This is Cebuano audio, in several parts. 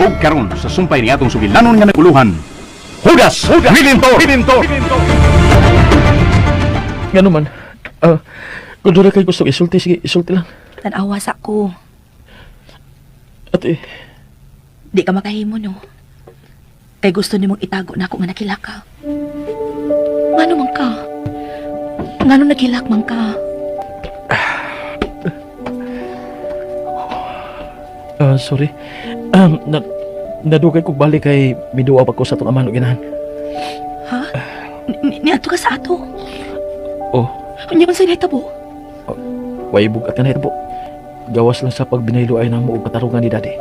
Ug karon sa sumpay ni atong sugilanon nga naguluhan. Hudas, Hudas, Redentor, Redentor. Ngano man, kung doon kay gusto isulti, sige, isulti lang. Tanawa sa ko. Ate, Di ka makahimo, no? Kay gusto nimong itago na ako nga nakilak ka. Ngano man ka? Ngano nakilak man ka? Sorry. Na, nadugay kog balik kay miduwa pa ko sa atong amahan ug inahan. Ha? Niadto ka sa ato? Oh, Unya man sa nahitabo? way bugat ka na po. Gawas lang sa pagbinaylo ay namo og katarungan ni Daddy.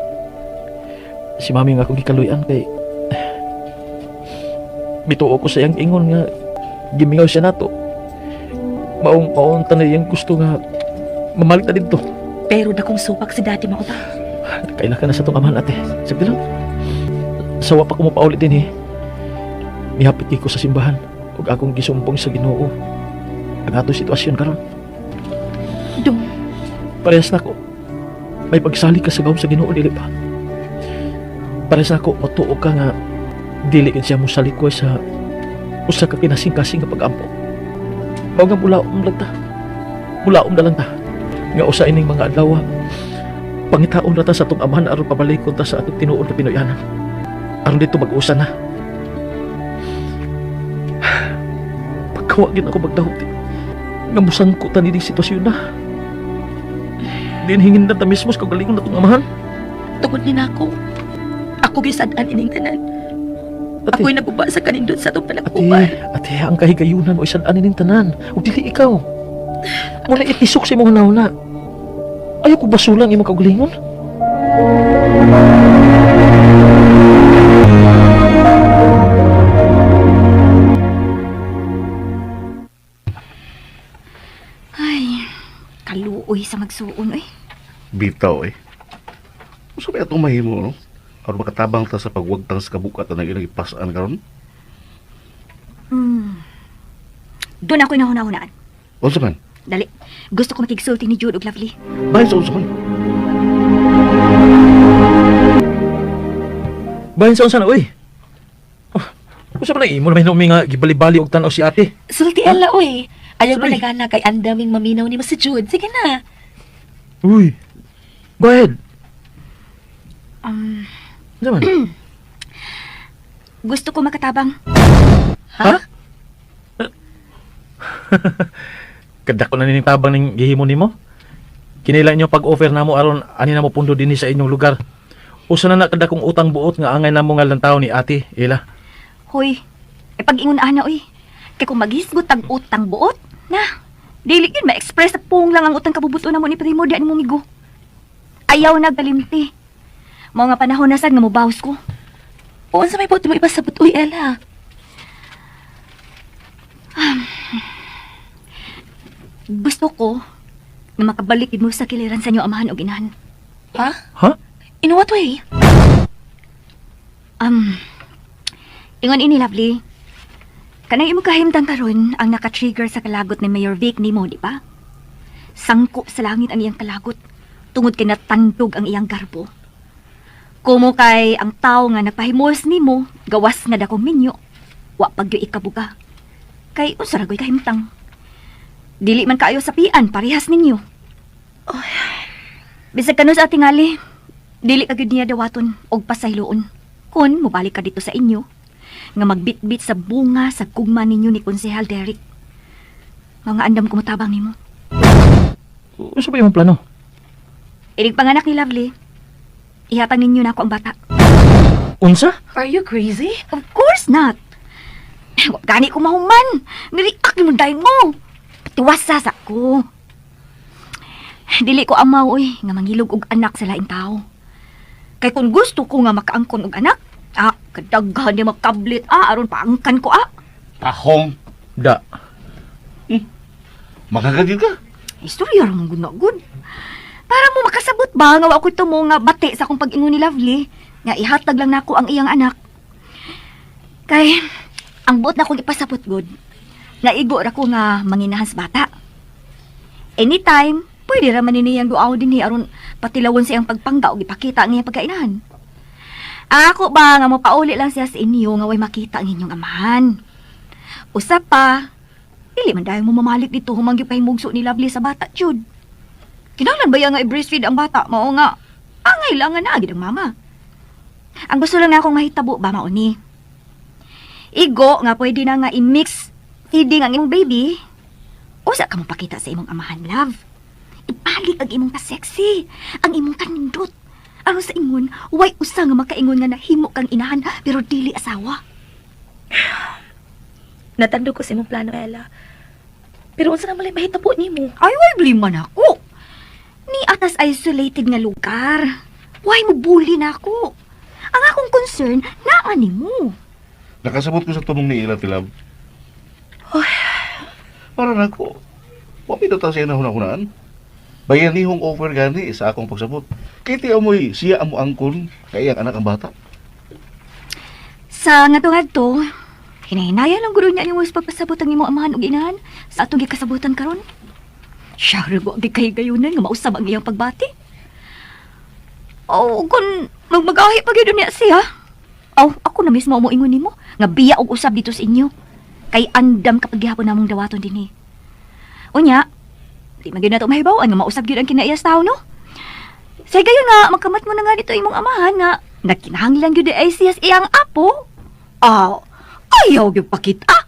Si Mami nga akong gikaluy-an kay mituo ko sa iyang ingon nga gimingaw siya nato. Maong maong tanay iyang gusto nga mamalik na dito. Pero dakong supak si daddy mao ba? Kaila ka na sa itong amahan, ate. Sagdi lang. Sawa pa ko mapaulit din eh. Mihapit kay ko sa simbahan ug akong gisumbong sa Ginoo. Ang atong sitwasyon karon. Dong, Parehas na ko. May pagsali ka sa gawom sa Ginoo dili pa. Parehas na ko matuo ka nga dili gid siya mosalikoy sa usa ka kinasing-kasing nga pag-ampo. Mao nga mulaom lang ta. Mulaom na lang ta. Nga usa ining mga adlaw pangitaon na ta sa atong amahan aron pabalikon ta sa atong tinuod na Pinoyanan. Aron dito mag-usa na. Pagkawa gid ako magdahop di. Nga musangko ta nining sitwasyon na. Din hingin na ta mismo sa kagalingon na itong amahan. Tungod ni nako. Ako gisad-an ining tanan. Ate, Ako'y naguba sa kanindot sa atong ate, panagkuban. ate, ang kahigayunan mo isan anin ning tanan. Ug dili ikaw. Muna itisok sa imong hunahuna. Ayaw ko basulang imong kaugalingon. Ay, kaluoy sa magsuon, oy. Bitaw eh. Usa ba atong mahimo no? Aron makatabang ta sa pagwagtang sa kabukat na ilang ipasaan karon? Doon ako'y nahuna-hunaan. Unsa man? Dali, gusto ko makigsulti ni Jude og Lovely. Bahin sa unsa man? Bahin sa unsa na, uy. Oh, unsa ba na imo na may nga gibali-bali og tan-aw si ate? Sulti ala, oy. Ayaw Sorry. pa nagana kay andaming maminaw ni si Jude. Sige na. Uy. Go ahead. Unsa man? Gusto ko makatabang. Ha? Kadako na nining tabang ning gihimo nimo. Kinila inyo pag-offer namo aron ani namo pundo dinhi sa inyong lugar. Usa na na kadakong utang buot nga angay namo nga lantaw ni ate, ila. Hoy, e pag-ingon ana, oy. Kay kung maghisgot tag utang buot, na. Dili gyud ma-express sa pung lang ang utang kabubuto na mo ni primo di ani mo migo. Ayaw nagkalimti. Mao nga panahon na sad nga mobawas ko. O, unsa may buot mo ipasabot, uy, Ella? Gusto ko nga makabalik gid mo sa kiliran sa inyo amahan og inahan. Ha? Ha? In what way? Ingon ini, Lovely. Kanang imong kahimtang karon ang naka-trigger sa kalagot ni Mayor Vic nimo, di ba? Sangko sa langit ang iyang kalagot tungod kay natandog ang iyang garbo. Kumo kay ang tao nga nagpahimos nimo gawas nga dakong minyo, wa pagyo ikabuga. Kay unsa ra goy kahimtang? Dili man kaayo sa pian parehas ninyo. Bisag kano sa tingali, dili ka gyud niya dawaton og pasayloon. Kun mobalik ka dito sa inyo, nga magbitbit sa bunga sa gugma ninyo ni Konsehal Derek. Mga andam kumutabang nimo. Unsa ba imong plano? Inig panganak ni Lovely, ihatag ninyo na ako ang bata. Unsa? Are you crazy? Of course not. Wa gani ko mahuman. Niriak ni mo dayon mo. Patiwasa sa ko. Dili ko amaw oy nga mangilog og anak sa laing tao. Kay kung gusto ko nga makaangkon og anak, kadaghan ni makablit aron paangkan ko ah. Tahong. Da. Makakagid ka. Istorya ra man gud na gud. Para mo makasabot ba nga wa ko tumo nga bati sa akong pag-ingon ni Lovely nga ihatag lang nako ang iyang anak. Kay ang buot na akong ipasabot gud. Naigo ra ko nga manginahas bata. Anytime, pwede ra man ni niyang duaw dinhi aron patilawon sa iyang pagpangga og ipakita ang iyang pagkainahan. Ako ba nga mopauli lang siya sa inyo nga way makita ang inyong amahan. Usa pa, dili man dayon mo mamalik dito humanggyud kay mugso ni Lovely sa bata, jud. Kinahanglan ba ya nga i-breastfeed ang bata? Mao nga, angay lang nga naa gid ang mama. Ang gusto lang na akong mahitabo ba mao ni. Igo nga pwede na nga i-mix feeding ang imong baby. Usa ka mo pakita sa imong amahan, love. Ibalik ang imong ka-sexy, ang imong kanindot. Aron sa ingon, way usa nga makaingon nga nahimo kang inahan pero dili asawa. Natando ko sa imong plano, Ella. Pero unsa na malay mahitabo nimo? Ay, way blame man ako. Ni atas isolated nga lugar. Why mo bully na ako? Ang akong concern, naa nimo. Nakasabot ko sa tumong ni Ila, Tilab. Para nako, wa pito ta siya nahuna-hunaan. Bayanihong offer gani sa akong pagsabot. Kay ti amoy siya amo angkon kay iyang anak ang bata. Sa nga to, hinahinaya lang guro niya nimo sa pagpasabot ang imong amahan ug inahan sa atong gikasabutan karon. Siya ra wa gid kay gayunan nga mausab ang iyang pagbati. Oh, kun magmagahi pa gyud niya siya. Aw, ako na mismo mo ingon nimo nga biya og usab dito sa inyo. Kay andam kapag gihapon namong dawaton dinhi. Unya, di man gyud nato mahibaw-an nga mausab gyud ang kinaiyas tawo no. Say gayon nga magkamat mo na nga dito imong amahan nga nagkinahanglan gyud ay siya sa iyang apo. Ah, ayaw gyud pakita.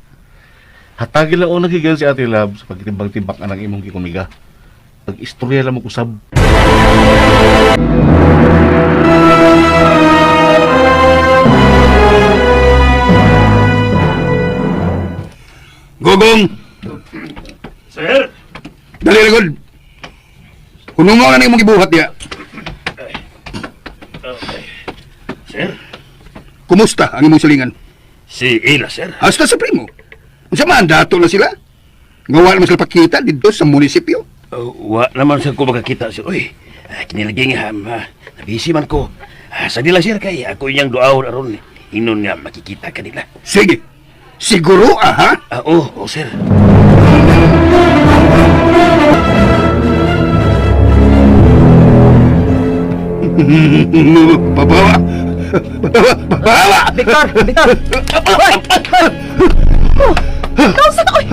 Hatagin lang o nagigayon si Ate Love sa pagtimbang-timbang anang imong gikumiga. Pag-istorya lang mo usab. Gugong! Sir! Dali na gud. Kuno mo nga na imong gibuhat diya. Sir? Kumusta ang imong silingan? Si Ila, sir. Hasta sa primo. Unsa man dato na sila? Nga wala man sila pakita didto sa munisipyo. Wa naman sa ko makakita sir. Uy, kinilaging ha, nabisi man ko. Sa nila sir kay ako iyang duaw aron inon nga makikita kanila. Sige. Siguro aha. Oh, oh sir. Babawa. Babawa. Babawa. Victor! Victor! Hoy! Hoy! Oh, Kausa ka, oy!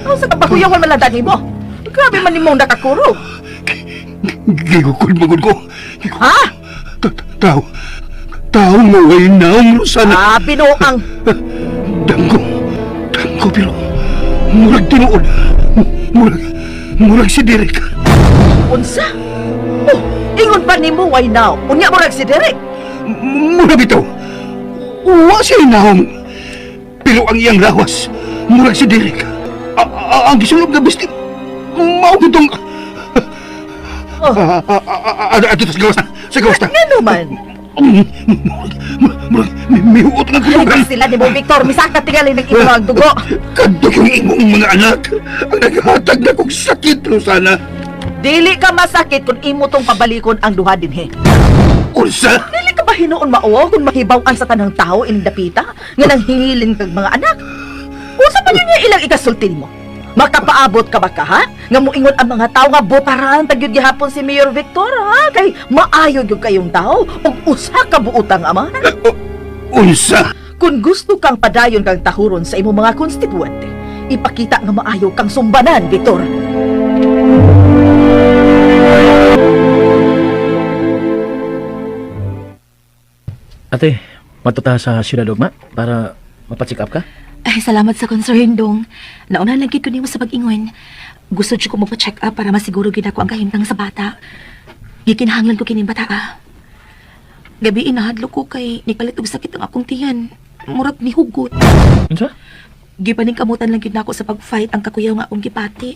Kausa ka bakuyawan malada nimo? Grabe man nimong nakakurog. Gigukod magud ko. Ha? Tao. Tao mo ay naong sana. Ah, binuang. Dangko. Dangko pero murag tinuod. Murag murag si Derek. Unsa? Oh, ingon pa nimo why now? Unya mo si Derek. Mura bitaw. Wa siya naong. Pero ang iyang lawas, murag si Derek. Ang gisulob nga bisti, mao gitong... Oh. Ato sa gawas na, sa gawas na. Ngano man? Murag, mihuot nga Ay, kuyugan. sila nimo Victor, misaka tingali ng imo ang dugo. Kadto yung imong mga anak, ang naghatag na kong sakit, Rosana. Dili ka masakit kung imo tong pabalikon ang duha dinhi. Unsa? Dili ka ba hinuon mauwaw kung mahibaw-an sa tanang tao ining dapita nga nanghingilin kag mga anak? Unsa pa niya ilang ikasulti nimo? Makapaabot ka ba ka ha? Nga moingon ang mga tao nga botaran tagyud gihapon si Mayor Victor ha? Kay maayo gyud kayong tao ug usa ka buotang ama. Unsa? Kung gusto kang padayon kang tahuron sa imong mga konstituente, ipakita nga maayo kang sumbanan, Victor. Ate, matuta sa syudad ugma para mapacheck up ka? Ay, salamat sa concern, Dong. Nauna lang gid ko nimo sa pag-ingon. Gusto jud ko magpa-check up para masiguro gid ako ang kahimtang sa bata. Gikinahanglan ko kining bata. Ah. Gabi inahadlok ko kay nipalit og sakit ang akong tiyan. Murag nihugot. Unsa? Gipaningkamutan lang gid nako sa pag-fight ang kakuyaw nga akong gipati.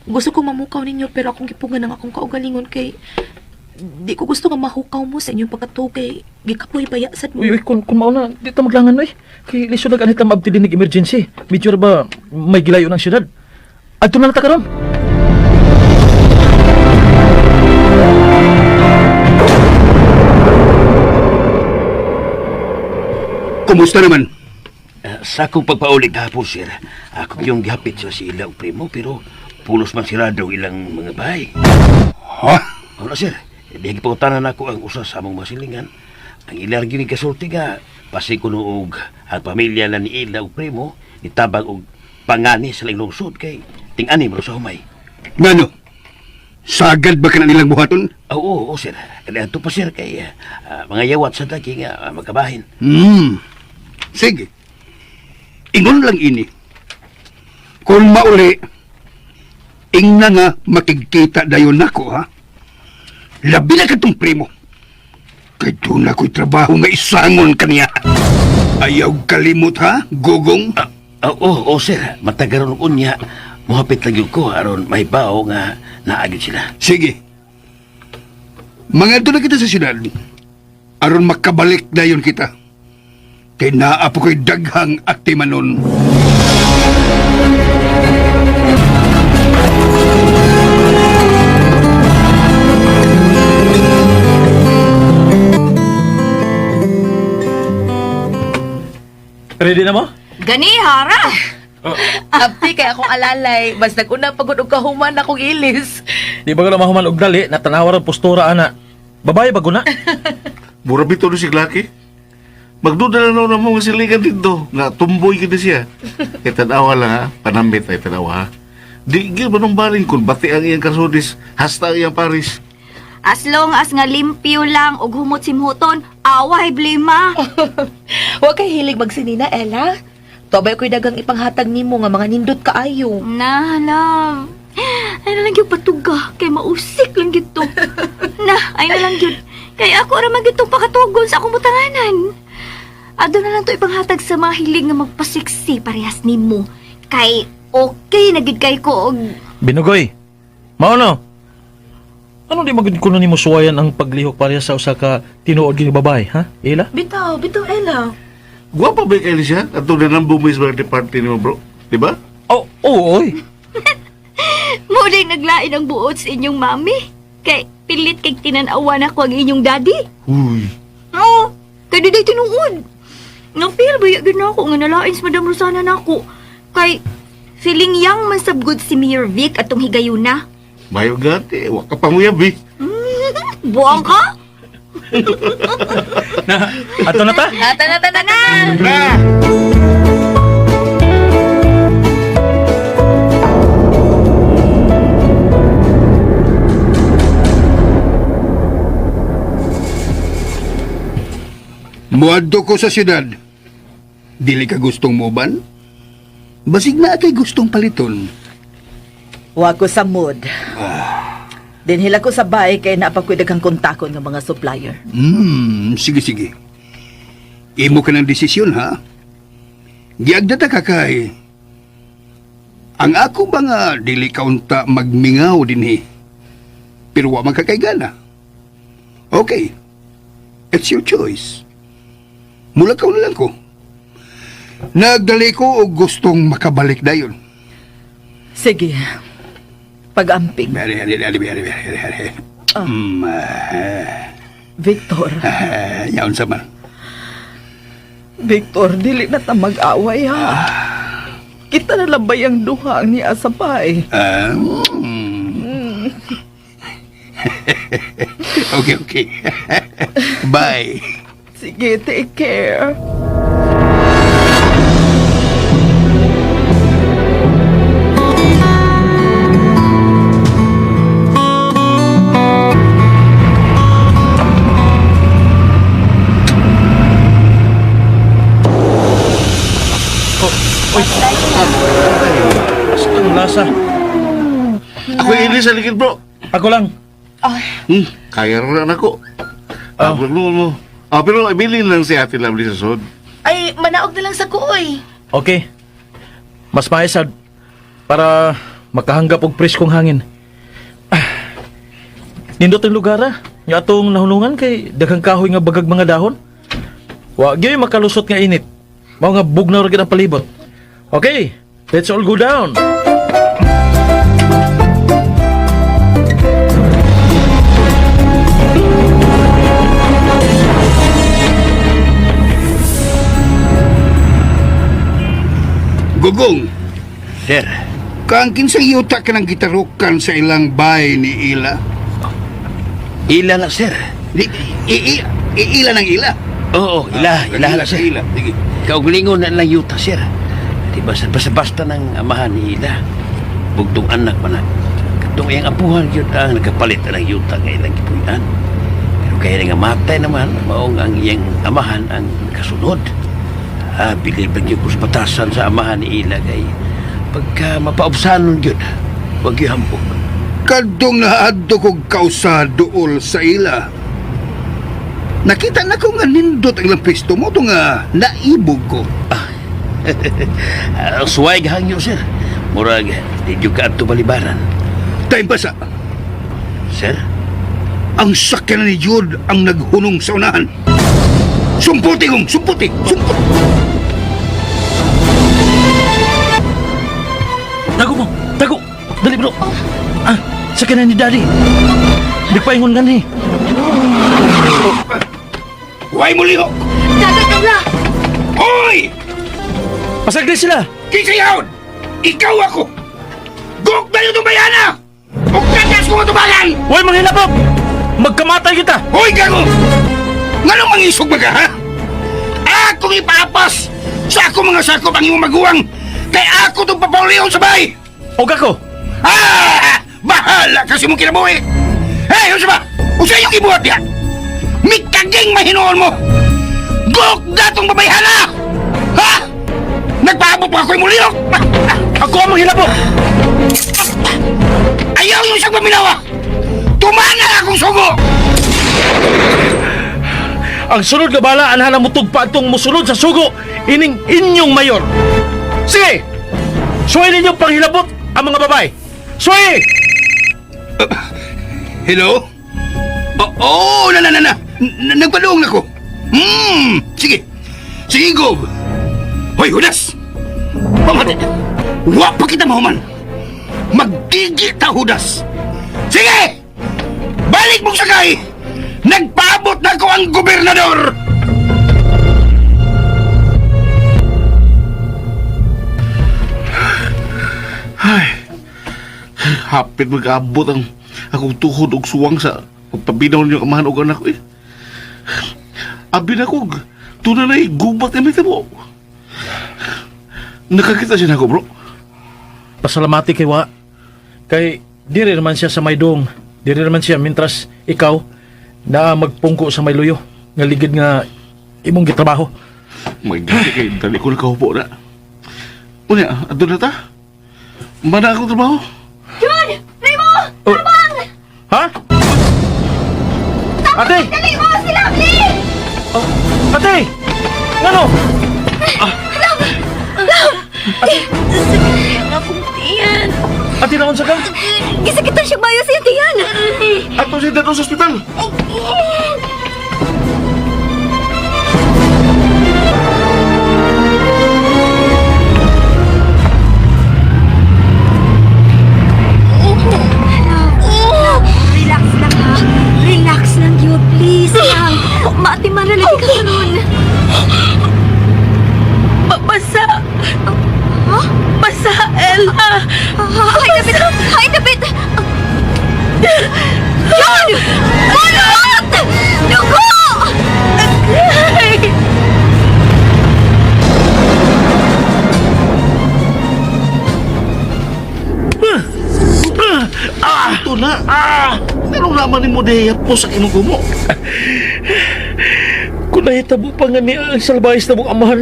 Gusto ko mamukaw ninyo pero akong gipungan ang akong kaugalingon kay di ko gusto nga mahukaw mo sa inyong pagkatuo kay gikapoy baya sad mo. Uy, uy, kung mauna, di ta maglangan, uy. Kay lisod na ganit ang maabti din emergency. Medyo ra ba may gilayo ng syudad? Adto na lang ta karon. Kumusta naman? Sa akong pagpaulit hapon sir, ako yung gihapit sa si ila og primo pero pulos man sirado ilang mga bahay. Ha? Wala sir, di gipangutanan ako ang usa sa among masilingan. Ang ilang gini kasulti nga pasi kuno og ang pamilya na ni Ila og primo nitabang og pangani sa laing lungsod kay ting-ani mo sa humay. Ngano? Sagad ba ka na nilang buhaton? Oo, oo, sir. Kaya pa sir kay mga yawat sa dagi nga magkabahin. Sige. Ingon lang ini. Kung mauli, ingna nga makigkita dayon nako ha. Labi na katong primo. Kay doon ako'y trabaho nga isangon kaniya. Ayaw kalimot ha, gugong. Oo, oo, sir. Matagaron og unya. Muhapit lang yun ko aron may bao nga naagid sila. Sige. Mangadto na kita sa syudad. Aron makabalik dayon kita. Kay naa po ko'y daghang atimanon. Ready na mo? Gani, hara! Abti kay akong alalay, mas naguna pagod og kahuman akong ilis. Di ba ka lang mahuman og dali, natanawa ang postura, ana. Babae ba guna? Mura bitaw ni si Glaki. Magduda lang na mo nga siligan dito. Nga tumboy gid siya. Kay tanawa lang ha, panambit ay tanawa ha. Di gyud manong baling kun bati ang iyang karsudis, hasta ang iyang paris. As long as nga limpyo lang og humot simhuton, away blema. Wa kay hilig magsinina, Ella. Tobay ko'y dagang ipanghatag nimo nga mga nindot kaayo. Na, love. Ay na lang yung patuga, kay mausik lang gito. Na, ay na lang yun. Kay ako ra man gitong pakatugon sa akong butanganan. Ado na lang to ipanghatag sa mga hilig nga magpasiksi parehas nimo. Kay okay na gid kay ko og Binugoy. Mao no. Ano di magud kuno nimo suwayan ang paglihok pareha sa usa ka tinuod gini babae, ha? Ila? Bitaw, bitaw, Ella. Gwapa ba kay siya? Ato na nang bumis birthday party nimo bro. Di ba? Oh, oo, oy. Mo naglain ang buot sa inyong mami. Kay pilit kay tinan-awan ako ang inyong daddy. Uy. Oo, kay di day tinuod. Na-feel ba yun na ako nga nalain si Madam Rosana nako. Kay feeling young man sabgod si Mayor Vic atong higayuna. Mayo gati, wa ka panguyabi. Buang ka? Na, ato na ta. Tana, tana, tana. Na! Muadto ko sa syudad. Dili ka gustong moban? Basig na kay gustong paliton. Wa ko sa mood. Dinhila ko sa bahay kay napakoy daghang kontakon ng mga supplier. Sige, sige. Imo ka ng desisyon, ha? Giagdata ka kay. Ang ako ba nga dili ka unta magmingaw dinhi? Pero wa man ka kay gana. Okay. It's your choice. Mula ka na lang ko. Nagdali ko og gustong makabalik dayon. Sige. Pag-amping. Ari, ari, ari, ari, ari, ari. Victor, Yaon sa man. Victor, dili na ta mag-away ha. Kita na labay ang duha ang niya sa bahay. Okay, okay. Bye. Sige, take care. Oy. Ang lasa. Ako ilis sa likod bro. Ako lang. Kaya rin na ako. Ah, mo. Ah, pero ibilin lang si Ate Lovely sa sod. Ay, manaog na lang sa kuoy. Okay. Mas maesad para makahanggap og preskong hangin. Ah. Nindot ang lugar ah. Nga atong nahulungan kay daghang kahoy nga bagag mga dahon. Wa gyud makalusot nga init. Mao nga bugnaw ra gyud ang palibot. Okay, let's all go down. Gugong, Sir, kang kinsang yuta ka ng gitarukan sa ilang bay ni Ila? ila na sir. Di, i, i, Iila nang ila. Oo, ila, Ah, ila na sir. Ila, sige. Kaugalingon na lang yuta sir. Di ba basta-basta ng amahan ni ila. Bugtong anak man na. Katong iyang apuhan yun ang nagkapalit na ng yuta nga ilang gipuy-an. Pero kaya nga matay naman, maong ang iyang amahan ang kasunod. Ah, bilib lang yun kus batasan sa amahan ni ila kay pagka mapaubsanon yun, wag yun hambog. Kadtong naadto kog kausa duol sa ila. Nakita na ko nga nindot ang ilang pisto mo to nga naibog ko. Ah, suway gahangyo sir. Murag, di yun ka adto balibaran. Time pa sa Sir? ang sakyanan ni Jude ang naghunong sa unahan. Sumputi kong, sumputi, sumputi. Tago mo! Tago! Dali bro! Ah, sa kanan ni Daddy. Nagpaingon gani. Huwag mo lihok! Dagat na! Hoy! Pasagli sila! Kisayawon! Ikaw ako! Gok na yung bayana! Ug tatas ko matubangan! Huwag manghilabot! Magkamatay kita! Hoy, gago! Nganong mangisog ba ka, ha? Akong ipapas sa akong mga sakop ang imong maguwang kay ako itong papaulion sa bahay! Og ako! Ah! Bahala kasi mong kinabuhi! Hey, unsa ba? Unsa iyong gibuhat diha? Mikaging mahinoon mo! Gok datong babayhana! Ha? Nagpaabot pa ako'y muliyok! Ako ang manghilabot! Ayaw yung isang paminawa! Tumana akong sugo! Ang sunod nga bala anha na mutugpa atong musunod sa sugo ining inyong mayor. Sige! Suway ninyo panghilabot ang mga babae. Suway! Hello? Oh, oh na na na na. Nagpaluong na ko. Sige. Sige, go. Hoy, Hudas. Pamati. Wa pa kita mahuman. Magdigi ta, Hudas. Sige! Balik mong sakay! Nagpaabot na ko ang gobernador! Hapit mag-abot ang akong tuhod og suwang sa pagpabinaw niyo amahan og anak ko eh. Abi na ko, tuna na gubat na mo. Nakakita siya nako, bro. Pasalamati kay Wa. Kay diri naman siya sa maydong. Diri naman siya mintras ikaw na magpungko sa mayluyo nga ligid nga imong gitrabaho. My God, kay dali ko nakahupo na. Unya, adto na ta. Mana akong trabaho. John! Remo! Oh. Ha? Ate! Dali mo! Si Lovely! Oh, ate! Ngano? Sakit ang akong tiyan. Ate, naon sa ka? Gisakitan siya mayo sa iyang tiyan! Ato siya dato sa ospital. Love, relax lang ha. Relax lang yun, please lang. Maatiman na lagi ka karon. Basa. Basa, Ella. Ay, David! Ay, David! John! Bunot! Dugo! Ay! Ato na. Ah! Anong naman ni mo po sa imong gumo? Kung nahitabo pa nga niya ang salbayas na mong amahan,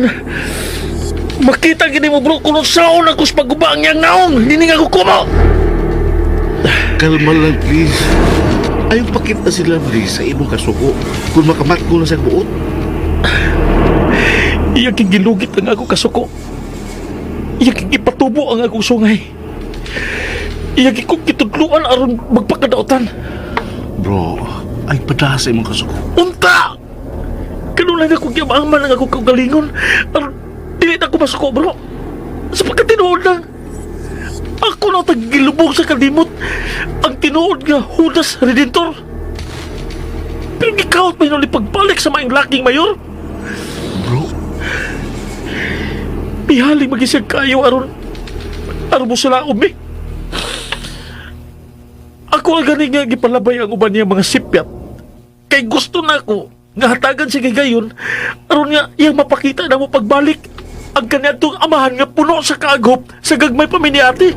makita gini mo bro, kung saon ako sa pagguba ang iyang naong, hindi nga ako kumo! Kalma lang, please. Ayaw pakita sila, please, sa imong kasuko. Kung makamat ko na sa buot. Iya king gilugit ang ako kasuko. Iya king ipatubo ang akong sungay. Iya king kong kitudluan aron magpakadautan. Bro, ay pada sa imong kasuko. Unta! Kanunay ako giamaman ang akong kaugalingon. Aron dili na ako masuko, bro. Sa pagkatinuod lang. Ako na taggilubog sa kalimot ang tinuod nga Judas Redentor. Pero gikawat pa hinuli pagbalik sa maing laking mayor. Bro, Bihaling magisag kayo aron aron mo sila umi. Ako ang gani nga gipalabay ang uban niya mga sipyat. Kay gusto na ako Nga hatagan siya gayon aron nga iyang mapakita na mo pagbalik ang kaniadtong amahan nga puno sa kaagop sa gagmay pa mi ni ate.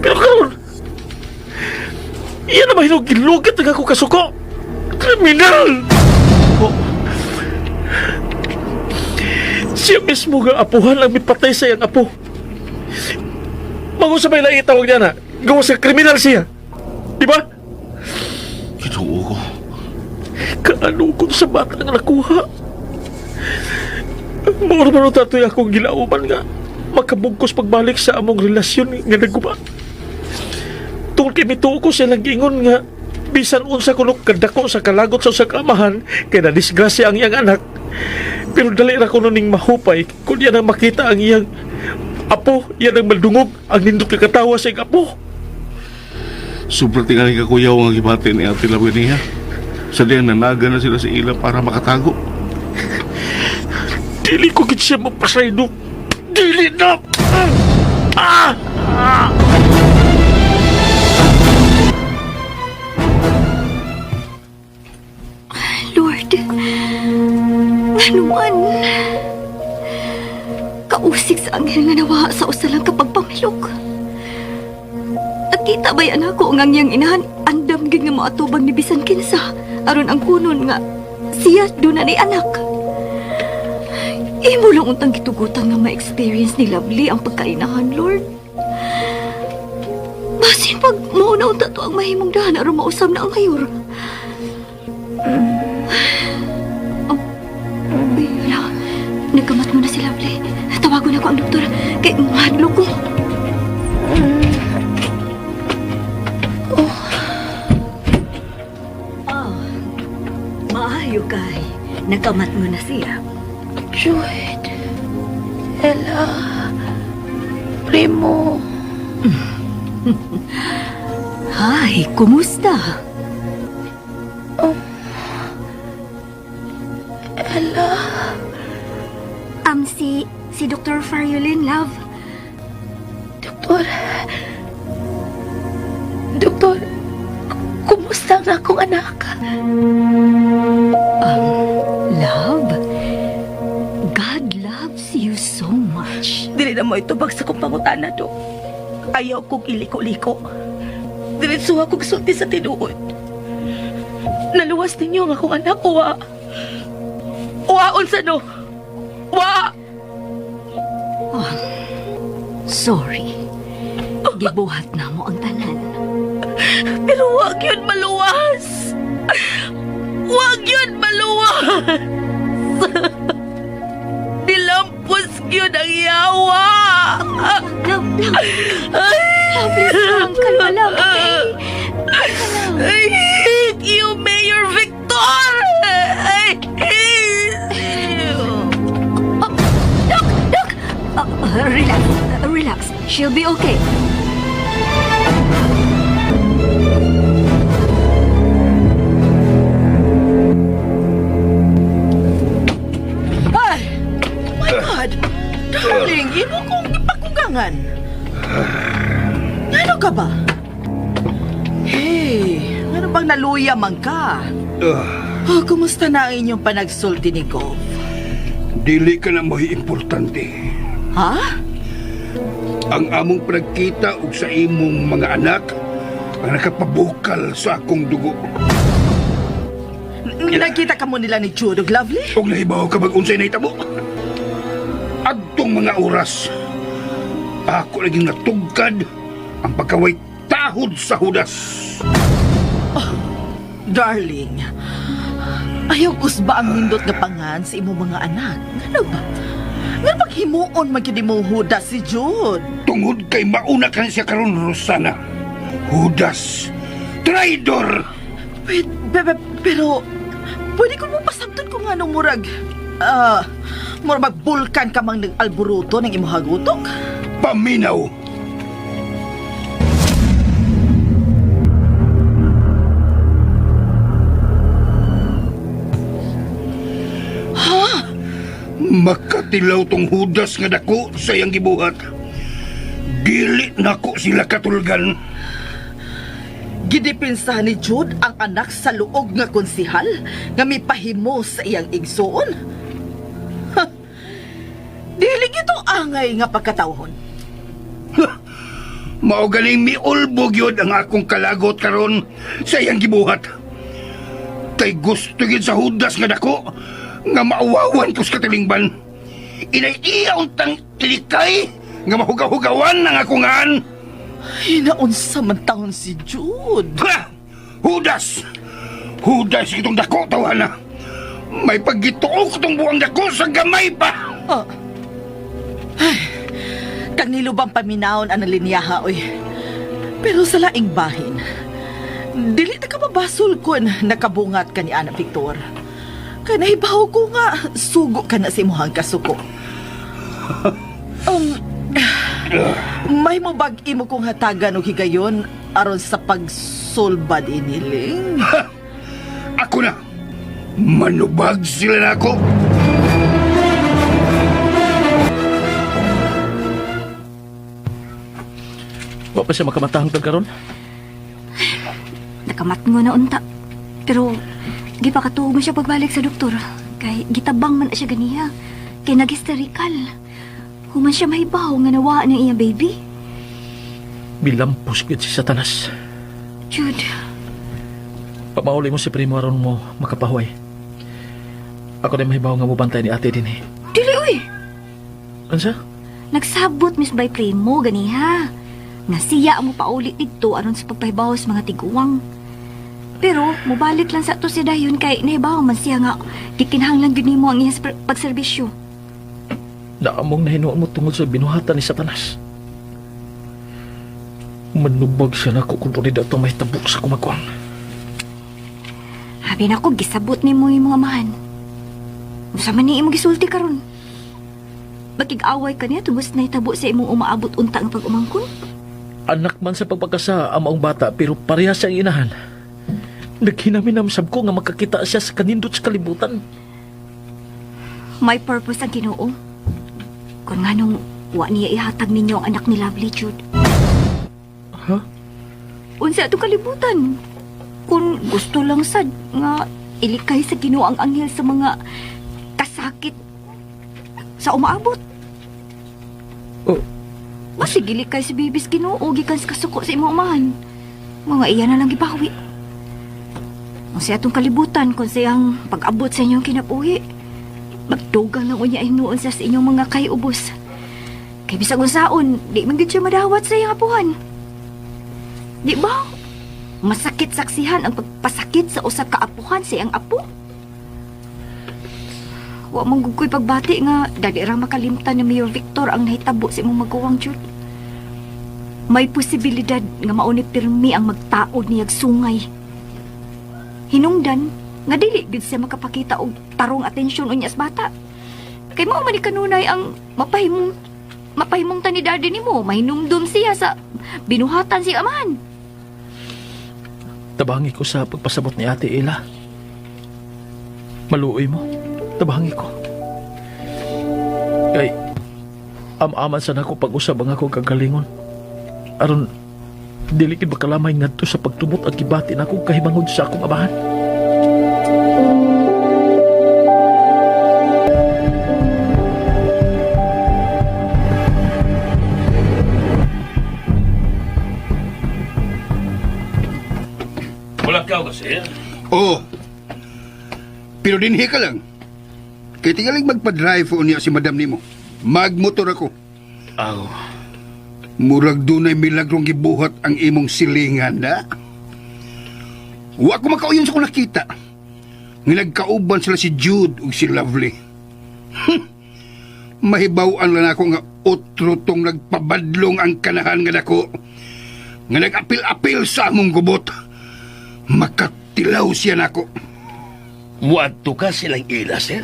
Pero karon, iya na mahinog gilugit ang ako kasuko. Kriminal! Oh. Siya mismo nga apuhan ang mipatay sa iyang apo. Mango sa may laing tawag niya na, gawa sa kriminal siya. Di ba? Ginoo ko. Kaalukot sa bata nga nakuha. Mura man tatoy akong gilauman nga makabugkos pagbalik sa among relasyon nga naguba. Tungkol kay mituo ko silang giingon nga bisan unsa kuno kadako sa kalagot sa usa ka amahan kay na disgrasya ang iyang anak. Pero dali ra kuno ning mahupay kun iya nang makita ang iyang apo, iya nang madungog ang nindot nga katawa sa iyang apo. Sobra tingali ka kuyaw ang gibati ni Ate Labi niya. Sa diyang nanaga na sila sa ila para makatago. Dili ko gid siya mapasaylo. Dili na! Ah! Ah! Lord, nganuman. Kausig sa anghel nga nawa sa usa lang kapag pamilok. At kita ba'y anak ko ang iyang inahan, andam gid nga maatubang ni bisan kinsa, aron ang kunon nga siya doon na ni anak. Imo lang untang gitugutan nga ma-experience ni Lovely ang pagkainahan, Lord. Basin pag mauna unta to ang mahimong dahan aron mausab na ang mayor. Uy, wala. Nagkamat mo na si Lovely. Tawagon ako ang doktor. Kay mahadlo ko. Oh. Oh. Maayo kay. Nagkamat mo na siya. Jude, Ella, Primo. Hi, kumusta? Ella. Si Dr. Fariolin, love. Doktor. Doktor, kumusta ang akong anak? Love? God loves you so much. Dili na mo itubag sa kong pangutana, Dok. Ayaw kong iliko-liko. Diretso akong sulti sa tinuod. Naluwas ninyo ang akong anak, uwa. Uwaon sa no. Wa! Sorry. Gibuhat na mo ang tanan. Pero wag yun maluwas! Wag yun maluwas! Nilampos yun ang yawa! Love, love. Love, lang. Kalma lang, okay? I hate you, Mayor Victor! I hate you! Doc! Doc! Relax. Relax. She'll be okay. Ay! My God! Darling, imo kong ipakugangan. Ngano ka ba? Hey, ngano bang naluya man ka? Oh, kumusta na ang inyong panagsulti ni Gov? Dili ka na mo'y importante. Ha? Ang among pagkita og sa imong mga anak ang nakapabukal sa akong dugo. Nagkita ka mo nila ni Jude og Lovely? Og nahibaw ka bag unsay nahitabo? Adtong mga oras, ako laging natugkad ang pagkaway tahod sa hudas. Darling, ayaw kusba ang nindot nga pangan sa imong mga anak. Ngano ba? Nga paghimuon man gyud imong hudas si Jude. Tungod kay mauna ka na siya karon Rosana. Hudas! Traidor! Wait, bebe, pero pwede ko mo pasabton kung anong murag murag magbulkan ka mang nag-alboruto ng imong hagutok? Paminaw! Ha? Makatilaw tong hudas nga dako sa iyang gibuhat. Dili nako sila katulgan. Gidepensa ni Jude ang anak sa luog nga konsihal nga mipahimo sa iyang igsoon. Ha! Dili gito angay nga pagkatawhon. Mao galing miulbog yun ang akong kalagot karon sa iyang gibuhat. Kay gusto yun sa hudas nga dako nga mauwawan ko sa katilingban. Inay iya untang ilikay nga mahugaw-hugawan ang akong an. Hinaunsa man taon si Jude. Ha! Hudas! Hudas itong dako, tawana. May pagituok itong buwang dako sa gamay pa. Ah. Ay, kang nilubang paminawon ang nalinyaha, oy. Pero sa laing bahin, dili ta ka mabasol kun nakabungat ka ni Ana Victor. Kay nahibaw ko nga, sugo ka na sa imuhang kasuko. May mubag imo kong hatagan og higayon aron sa pagsulbad iniling. Ako na. Manubag sila na ako. Wa pa siya makamatahang tag karon. Nakamatngo na unta. Pero gipakatuog mo siya pagbalik sa doktor. Kay gitabang man na siya ganiha. Kay nag-hysterical. Human siya mahibaw nga nawaan ng iya baby. Bilampos gyud si Satanas. Jude, Pamauli mo si Primo aron mo makapahuway. Ako na mahibaw nga mobantay ni ate din eh. dili uy. Unsa? Nagsabot Miss by Primo ganiha. Nga siya ang mopauli didto aron sa pagpahibaw sa mga tiguang. Pero mobalik lang sa ato si dayon kay nahibaw man siya nga gikinahanglan gyud nimo ang iyang pagserbisyo. Naamong nahinuon mo tungod sa binuhatan ni Satanas. Manubag siya na kung tunay dato may tabok sa kumagwang. Habi na ko gisabot nimo imong amahan. Unsa man ni imong gisulti karon? Makig-away ka niya tungod sa nahitabo sa imong umaabot unta ang pag-umangkon? Anak man sa pagpagkasa ang maong bata pero pareha siyang inahan. Naghinaminamsab ko nga makakita siya sa kanindot sa kalibutan. May purpose ang Ginoo. Kung nganong wa niya ihatag ninyo ang anak ni Lovely Jude. Ha? Unsa atong kalibutan? Kung gusto lang sad nga ilikay sa Ginoo ang anghel sa mga kasakit sa umaabot. Oh. Masig ilikay si bibis Ginoo gikan sa kasuko sa imong amahan. Mga iya na lang gibawi. Unsa atong kalibutan kung siyang pag-abot sa inyong kinabuhi. Magdugang lang unya hinuon sa inyong mga kayubos. Kay bisag unsaon, di man gid siya madawat sa iyang apuhan. Di ba? Masakit saksihan ang pagpasakit sa usa ka apuhan sa iyang apo. Wa man gud ko'y pagbati nga dali ra makalimtan ni Mayor Victor ang nahitabo sa imong maguwang Jude. May posibilidad nga mao ni pirmi ang magtaod niyag sungay. Hinungdan nga dili gid siya makapakita og tarong atensyon unya sa bata. Kay mao man ni kanunay ang mapahimong mapahimong ta ni daddy nimo, mahinumdum siya sa binuhatan si amahan. Tabangi ko sa pagpasabot ni ate Ella. Maluoy mo. Tabangi ko. Kay, amaman sa nako pag-usab ang akong kagalingon. Aron, dili gid makalamay ngadto sa pagtumot ang gibati na akong kahimangod sa akong amahan. Wala ka kasi. Oo. Pero dinhi ka lang. Kay tingaling magpa-drive o niya si madam nimo. Magmotor ako. Aw, Murag dunay milagrong gibuhat ang imong silingan, na? Wa ko makauyon sa kung nakita. Nga nagkauban sila si Jude ug si Lovely. Mahibaw-an lang ako nga otro tong nagpabadlong ang kanahan nga dako. Nga nag-apil-apil sa among gubot. Makatilaw siya nako. Muadto ka silang ila, sir.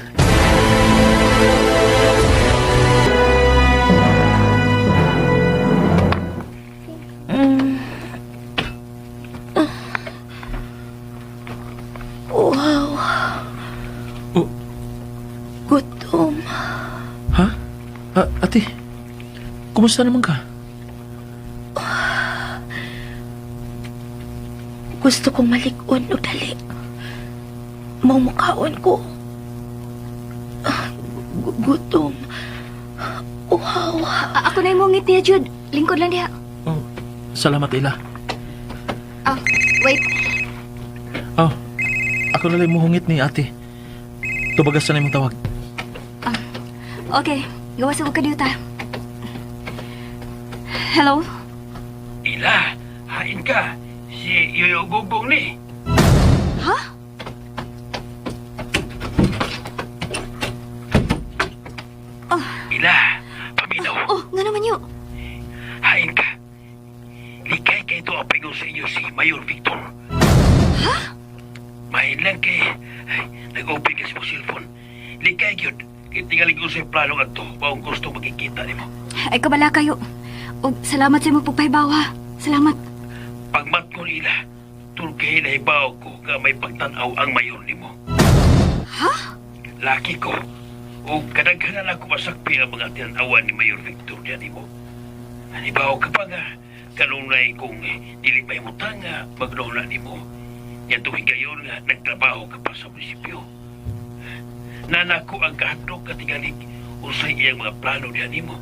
Wow. Oh. Gutom. Ha? Ah, ate, kumusta naman ka? Gusto kong malig-on og dali. Maumukaon ko. Ah, Gutom. Uhaw. Ako na yung ngit niya, Jude. Lingkod lang diha. Oh, salamat, Ila. Ah, wait. Oh, ako na lang muhungit ni ate. Tubagas na imong tawag. Okay, gawas ako kadiuta. Hello? Ila, hain ka. Si Yoyo Gugong ni. Ha? Ila, paminaw. Oh, nga naman yun. Hain ka. Likay kay ito ang paingon sa inyo si Mayor Victor. Ha? Mahin lang kay... Ay, nag-open kasi mo cellphone. Likay yun. Kay tingaling ko sa plano adto. Maong gusto makikita nimo. Ay, kabala kayo. Og salamat sa imong pagpahibaw, ha. Salamat. Pagmat ko nila, tulkay na ibaw ko nga may pagtanaw ang mayor nimo. Ha? Laki ko. O kadaghanan ako masakpi ang mga tinanawan ni Mayor Victor niya nimo. Hanibaw ka pa nga, kanunay kung dili may mutang nga magnona nimo. Yan gayon nga nagtrabaho ka pa sa munisipyo. Nanako ang kahadlok katingalig usay iyang mga plano niya nimo.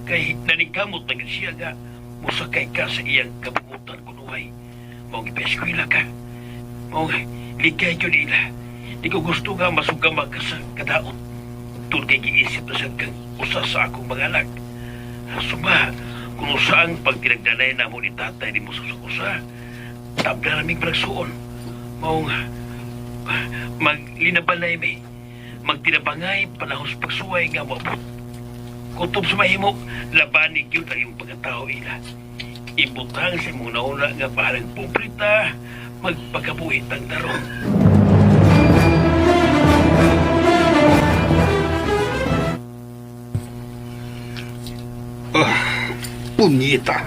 Kay naningkamot na gyud siya nga musakay ka sa iyang kabubutan kunuhay. Mao gipa-eskwela ka. Mao likay gyud ila. Di ko gusto nga masugama ka sa kadaot. Tun kay giisip na sa kang usa sa akong mga anak. Suma, kung usaang pagtinagdanay na mo ni tatay ni mo sa usa, tabla naming panagsuon. Mao nga, maglinabalay mi, magtinabangay panahon sa pagsuway nga moabot. Kutob sa mahimo, labanig yun ang iyong pagkatao ila. Ibutang sa imong nauna nga bahalang pobrita, magpakabuhi tang tarong. Punyita!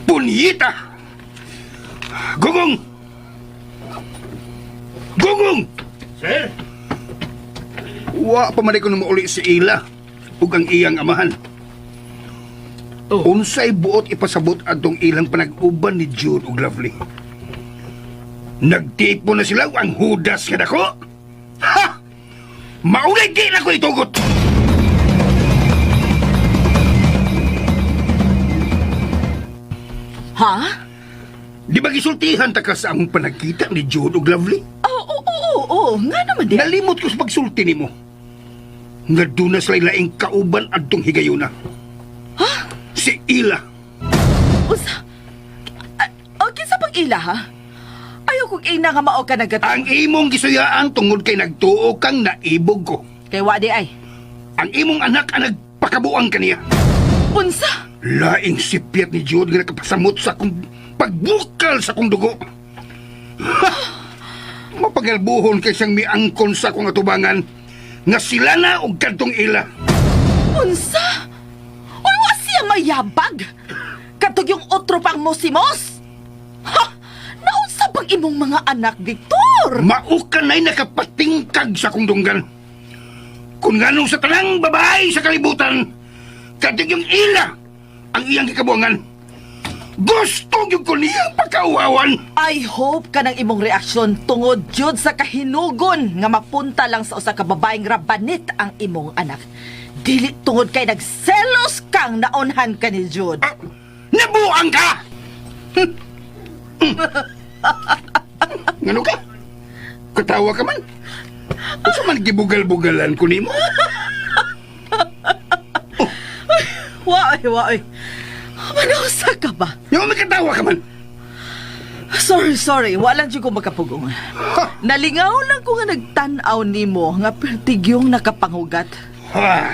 Punyita! Gugong! Gugong! Sir? Wa pa man ko na mauli si Ila ug ang iyang amahan. Oh. Unsay buot ipasabot adtong ilang panag-uban ni Jude ug Lovely. Nagtipo na sila ang hudas nga dako. Ha! Maunay di na ko itugot. Ha? Di ba gisultihan ta ka sa among panagkita ni Jude ug Lovely? Oo, oo, oo, oo. Nga naman di. Nalimot ko sa pagsulti nimo. Nga doon na sila laing kauban adtong higayuna. Ha? Si Ila. Usa. O, kinsa pang ila, ha? Ayaw kong ina nga mao ka nagkat... Ang imong gisuyaan tungod kay nagtuo kang naibog ko. Kay wa di ay. Ang imong anak ang nagpakabuang kaniya. Unsa? Laing sipyat ni Jude nga nakapasamot sa akong pagbukal sa akong dugo. Ha! Mapagalbuhon kay siyang miangkon sa akong atubangan nga sila na og kadtong ila. Unsa? Uy, wa siya mayabag! Katog yung otro pang mosimos! Ha! Naunsa bang imong mga anak, Victor? Mauka na'y nakapatingkag sa akong dunggan. Kung nganong sa tanang babae sa kalibutan, kadtong yung ila ang iyang gikabuangan. Gusto gyud ko niyang pagkauawan. I hope ka ng imong reaksyon tungod jud sa kahinugon nga mapunta lang sa usa ka babaeng rabanit ang imong anak. Dili tungod kay nagselos kang naunhan ka ni Jude. Ah, nabuang ka! Ngano ka? Katawa ka man. Unsa man gibugal-bugalan ko nimo? Waoy, waoy. Manausa ka ba? Yung may katawa ka man. Sorry, sorry. Wala jud ko makapugong. Nalingaw lang ko nga nagtan-aw nimo nga pertigyong nakapangugat. Ha.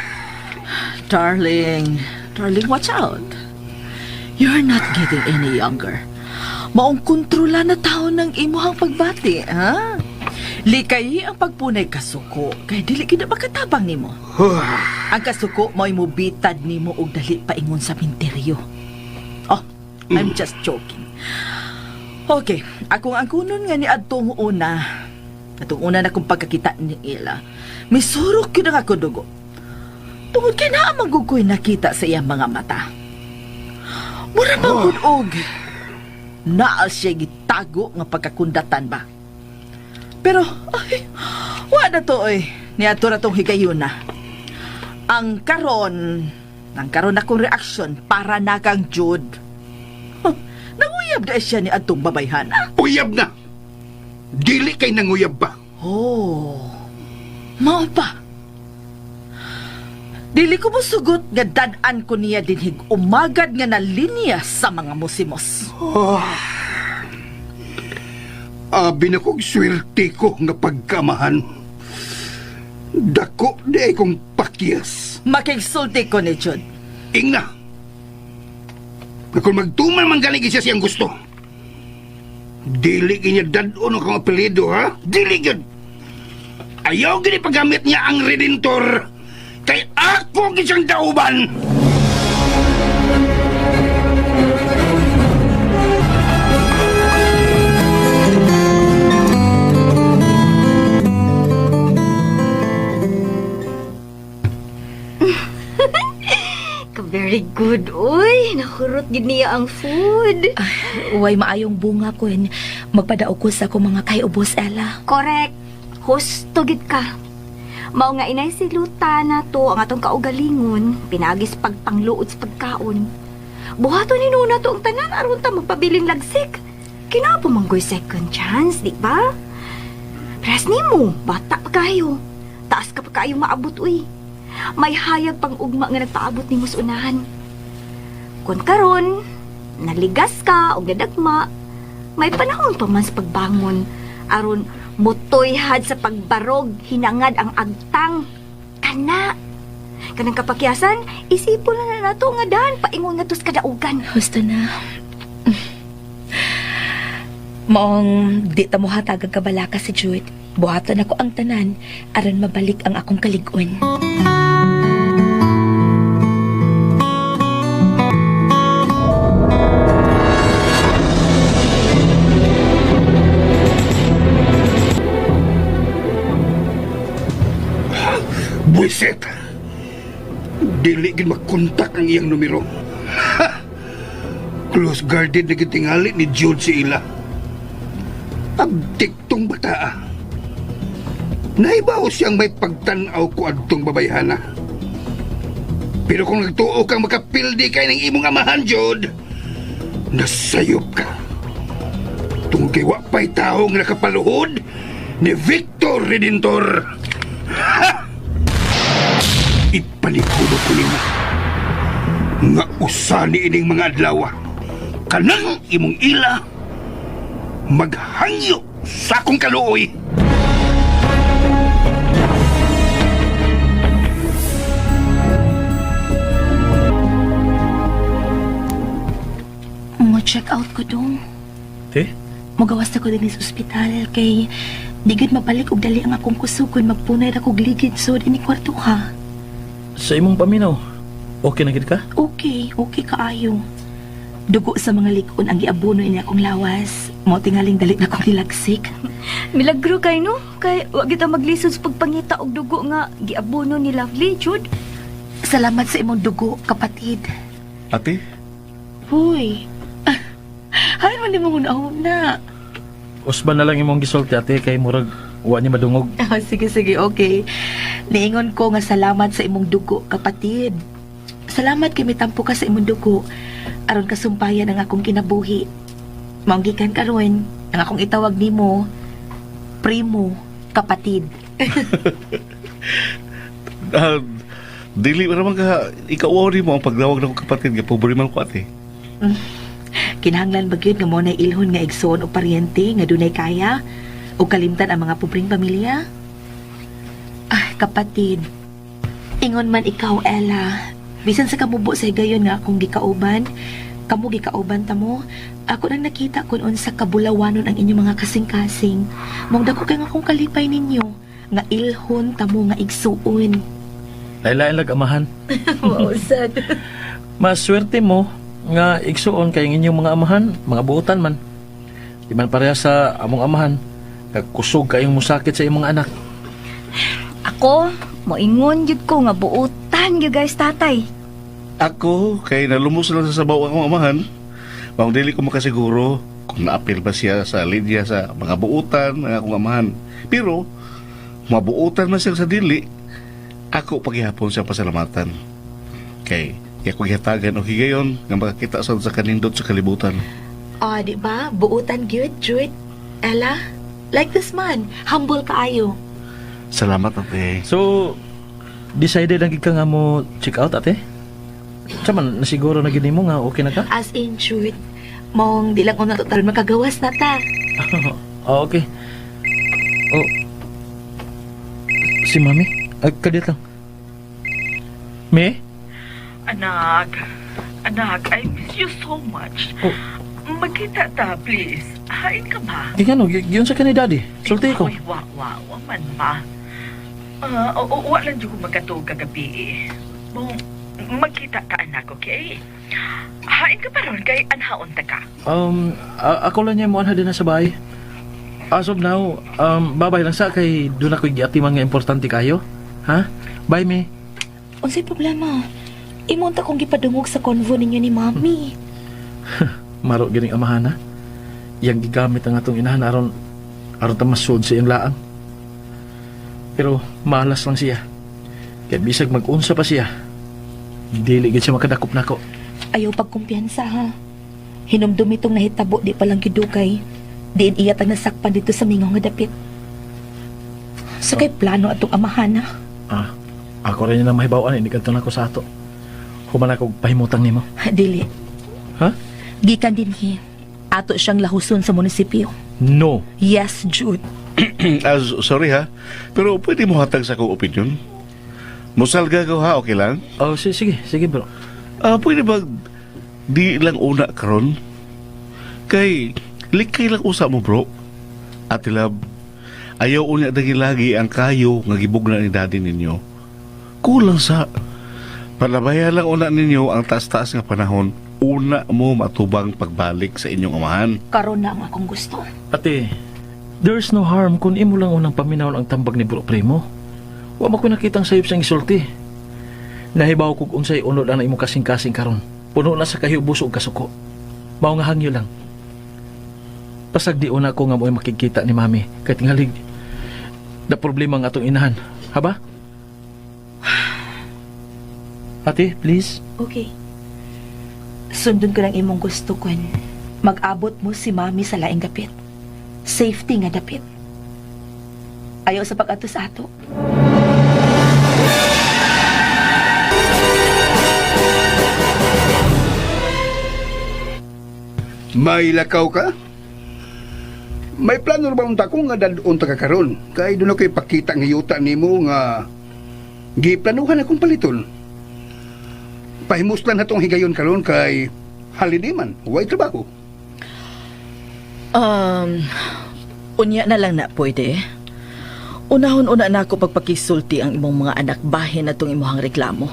Darling, darling, watch out. You're not getting any younger. Maong kontrola na tao ng imuhang pagbati, ha? Likay ang pagpunay kasuko, kay dili gid na makatabang nimo. Ang kasuko mo'y mubitad nimo og dali paingon sa minteryo. Oh, I'm just joking. Okay, akong ang kunon nga ni adtong una. Atong una na kong pagkakita ni Ila. Misurok yun ang ako dugo. Tungod kay naa man gud ko'y nakita sa iyang mga mata. Mura man gud og Naa siya gitago nga pagkakundatan ba. Pero, ay, wa na to oy. Niadto na tong higayuna. Ang karon akong reaksyon para na kang Jude. Huh, nanguyab na siya ni atong babayhan. Uyab na! Dili kay nanguyab ba? Oh, mao pa. Dili ko mosugot nga dad-an ko niya dinhig umagad nga nalinya sa mga musimos. Abi na kong swerte ko nga pagkamahan. Dako di ay kong pakyas. Makigsulti ko ni Jude. Ingna! Na kung magtuman man galing siya siyang gusto. Dili niya dadon akong apelyido, ha? Dili gyud! Ayaw gini paggamit niya ang Redentor kay ako gid siyang dauban! Ka very good, uy. Nakurot gid niya ang food. Uway maayong bunga kun magpadaog ko sa akong mga kaiubos, Ella. Correct. Husto gid ka. Mao nga inay si Luta na to ang atong kaugalingon, pinagis pagpangluod sa pagkaon. Buhaton ni Nuna to ang tanan aron ta magpabiling lagsik. Kinapo manggoy second chance, di ba? Pres nimo, bata pa kayo. Taas ka pa kayo maabot uy. May hayag pang ugma nga nagpaabot nimo sa unahan. Kun karon, naligas ka og nadagma, may panahon pa man sa pagbangon aron mutoyhad sa pagbarog hinangad ang agtang kana kanang kapakyasan isipon na na nato nga daan paingon nga sa kadaugan. Husto na. Maong di ta mo hatag ang kabalaka si Jude. Buhaton ako ang tanan aron mabalik ang akong kalig-on. Buisit! Dili gid makontak ang iyang numero. Ha! Close guarded na gid tingali ni Jude si ila. Abdik tong bataa. Naibaw siyang may pagtanaw ko adtong babayhana. Pero kung nagtuo kang makapildi kay ng imong amahan, Jude, nasayop ka. Tungkol kay wa pa'y taong nakapaluhod ni Victor Redentor. Ipanikulo ko nimo nga usa ni ining mga adlaw kanang imong ila maghangyo sa akong kaluoy. Mo check out ko dong. Te? Mugawas na ko din sa ospital kay di gud mabalik og dali ang akong kusog kun magpunay ra kog ligid sud ini kwarto ha. Sa imong paminaw, okay na gid ka? Okay, okay kaayo. Dugo sa mga likon ang giabuno ini akong lawas. Mao tingaling dali na kong nilagsik. Milagro kay no kay wa kita maglisod sa pagpangita og dugo nga giabono ni Lovely Jude. Salamat sa imong dugo, kapatid. Ate, Hoy. Hay man nimo na. Usban na lang imong gisulti ate kay murag wa niya madungog. Oh, sige, sige, okay. Niingon ko nga salamat sa imong dugo, kapatid. Salamat kay mitampo ka sa imong dugo. Aron kasumpayan ang akong kinabuhi. Maunggikan karon ang akong itawag nimo, primo, kapatid. ah, dili ba naman ka, ikaw mo ang pagdawag ng kapatid nga pobre man ko ate. Kinahanglan ba gyud nga mo na ilhon nga igsoon o paryente nga dunay kaya o kalimtan ang mga pobreng pamilya? Ah, kapatid. Ingon man ikaw, Ella. Bisan sa kamubo sa higayon nga akong gikauban, kamo gikauban ta mo, ako nang nakita kun unsa kabulawanon ang inyong mga kasing-kasing. Mong dako kay nga akong kalipay ninyo nga ilhon ta mo nga igsuon. Lain-lain lag amahan. Wow, sad. Maswerte mo nga igsuon kay ang inyong mga amahan, mga buotan man. Di man pareha sa among amahan, kagkusog kayong musakit sa imong mga anak. Ako moingon gyud ko nga buotan gyud guys tatay. Ako, kay nalumos lang sa sabaw akong amahan. Maong dili ko makasiguro. Kung naapil ba siya sa linya sa mga buutan ng akong amahan. Pero, mabuutan man siya sa dili, ako paghihapon siya pasalamatan. Kay, kaya ko gihatagan og higayon nga makakita sa kanindot sa kalibutan. Ah, di ba? Buutan gyud, Jude. Ella, like this man, humble kaayo. Salamat, ate. So, decided lang gid ka nga mo check out, ate? Tsa man, nasiguro na gid nimo nga okay na ka? As in, Jude, mong di lang una total makagawas na ta. Oh, okay. Oh. Si Mami? Ay, kadit lang. Me? Anak, anak, I miss you so much. Oh. Magkita ta, please. Hain ka ba? Di nga no, giyon sa ka ni Daddy. Sulti ko. Uy, wa, wa, wa man ma. Ah, o, wa lang jud ko magkatuog kagabi eh. Bong, magkita ta anak, okay? Hain ka pa ron kay anhaon ta ka. Ako lang niya mo din na sa bahay. As of now, babay lang sa kay doon ako giatiman nga importante kayo. Ha? Bye, me. Unsay problema? Imo unta kong gipadungog sa convo ninyo ni Mami. Maro gining amahan ha. Yang gigamit ang atong inahan aron aron ta masud sa iyang laang. Pero malas lang siya. Kaya bisag mag-unsa pa siya. Dili gid siya makadakop nako. Ayaw pagkumpiyansa ha. Hinumdum itong nahitabo di palang gidugay. Diin iya tang nasakpan dito sa mingaw nga dapit. Sa kay plano atong amahan ha. Ah, ako rin na mahibaw-an ini kadto nako sa ato. Human ako pahimutang nimo. Dili. Ha? Gikan dinhi. Ato siyang lahuson sa munisipyo. No. Yes, Jude. Sorry ha, pero pwede mo hatag sa akong opinion? Musalga ko ha, okay lang? Oh, sige, sige bro. Ah, pwede ba di lang una karon? Kay likay lang usa mo bro. Ate Love, ayaw unya dagi lagi ang kayo nga gibugna ni daddy ninyo. Kulang sa palabaya lang una ninyo ang taas-taas nga panahon una mo matubang pagbalik sa inyong amahan. Karon na ang akong gusto. Ate, there's no harm kung imo lang unang paminawon ang tambag ni bro primo. Wa man ko nakitang sayop siyang isulti. Nahibaw kog unsay unod ang imo kasing-kasing karon. Puno na sa kahibus ug kasuko. Mao nga hangyo lang. Pasag di una ko nga mo'y makikita ni mami kay tingalig da problema ang atong inahan. Haba? Ate, please. Okay. Sundon ko lang imong gusto kun. Mag-abot mo si Mami sa laing dapit. Safety nga dapit. Ayaw sa pag-ato sa ato. May lakaw ka? May plano ra ba unta ko nga dadon ta ka karon? Kay doon ako'y pakita nga yuta nimo nga giplanuhan akong paliton. Pahimuslan na tong higayon karon kay holiday man, way trabaho. Um, unya na lang na pwede. Unahon-una na ako pagpakisulti ang imong mga anak bahin atong imuhang reklamo.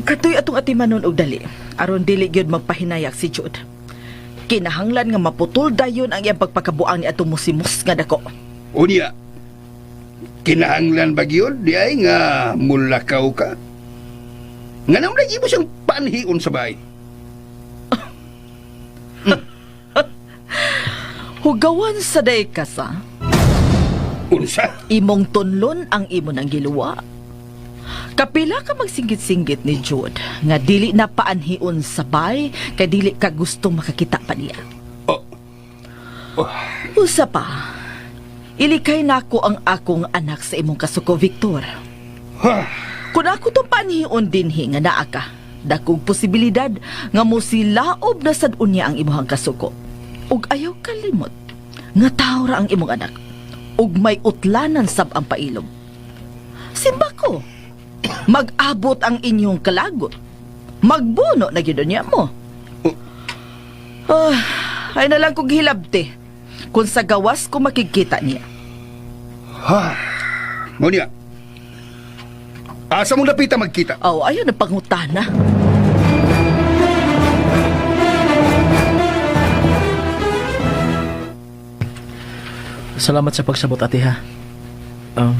Katoy atong atimanon og dali, aron dili gyud magpahinayak si Jude. Kinahanglan nga maputol dayon ang iyang pagpakabuang ni atong musimus nga dako. Unya, kinahanglan ba gyud di ay nga mulakaw ka? Nga naman lagi mo siyang panhion sa bahay. Hugawan sa day ka sa Unsa? imong tunlon ang imo nang giluwa. Kapila ka magsinggit-singgit ni Jude nga dili na paanhion sa bay kay dili ka gustong makakita pa niya. Oh. Usa pa, ilikay nako ang akong anak sa imong kasuko, Victor. Ha! Kung ako tong paanhion dinhi nga naa ka, dakong posibilidad nga mo silaob na sad unya ang imong kasuko. Ug ayaw kalimot nga tawo ra ang imong anak ug may utlanan sab ang pailom. Simba ko, mag-abot ang inyong kalagot. Magbuno na gyud niya mo. Ah, ay na lang kog hilabte kung sa gawas ko makikita niya. Ha! Ngunya, asa mong napita magkita? Oh, ayun ang pangutana. Salamat sa pagsabot, ate ha.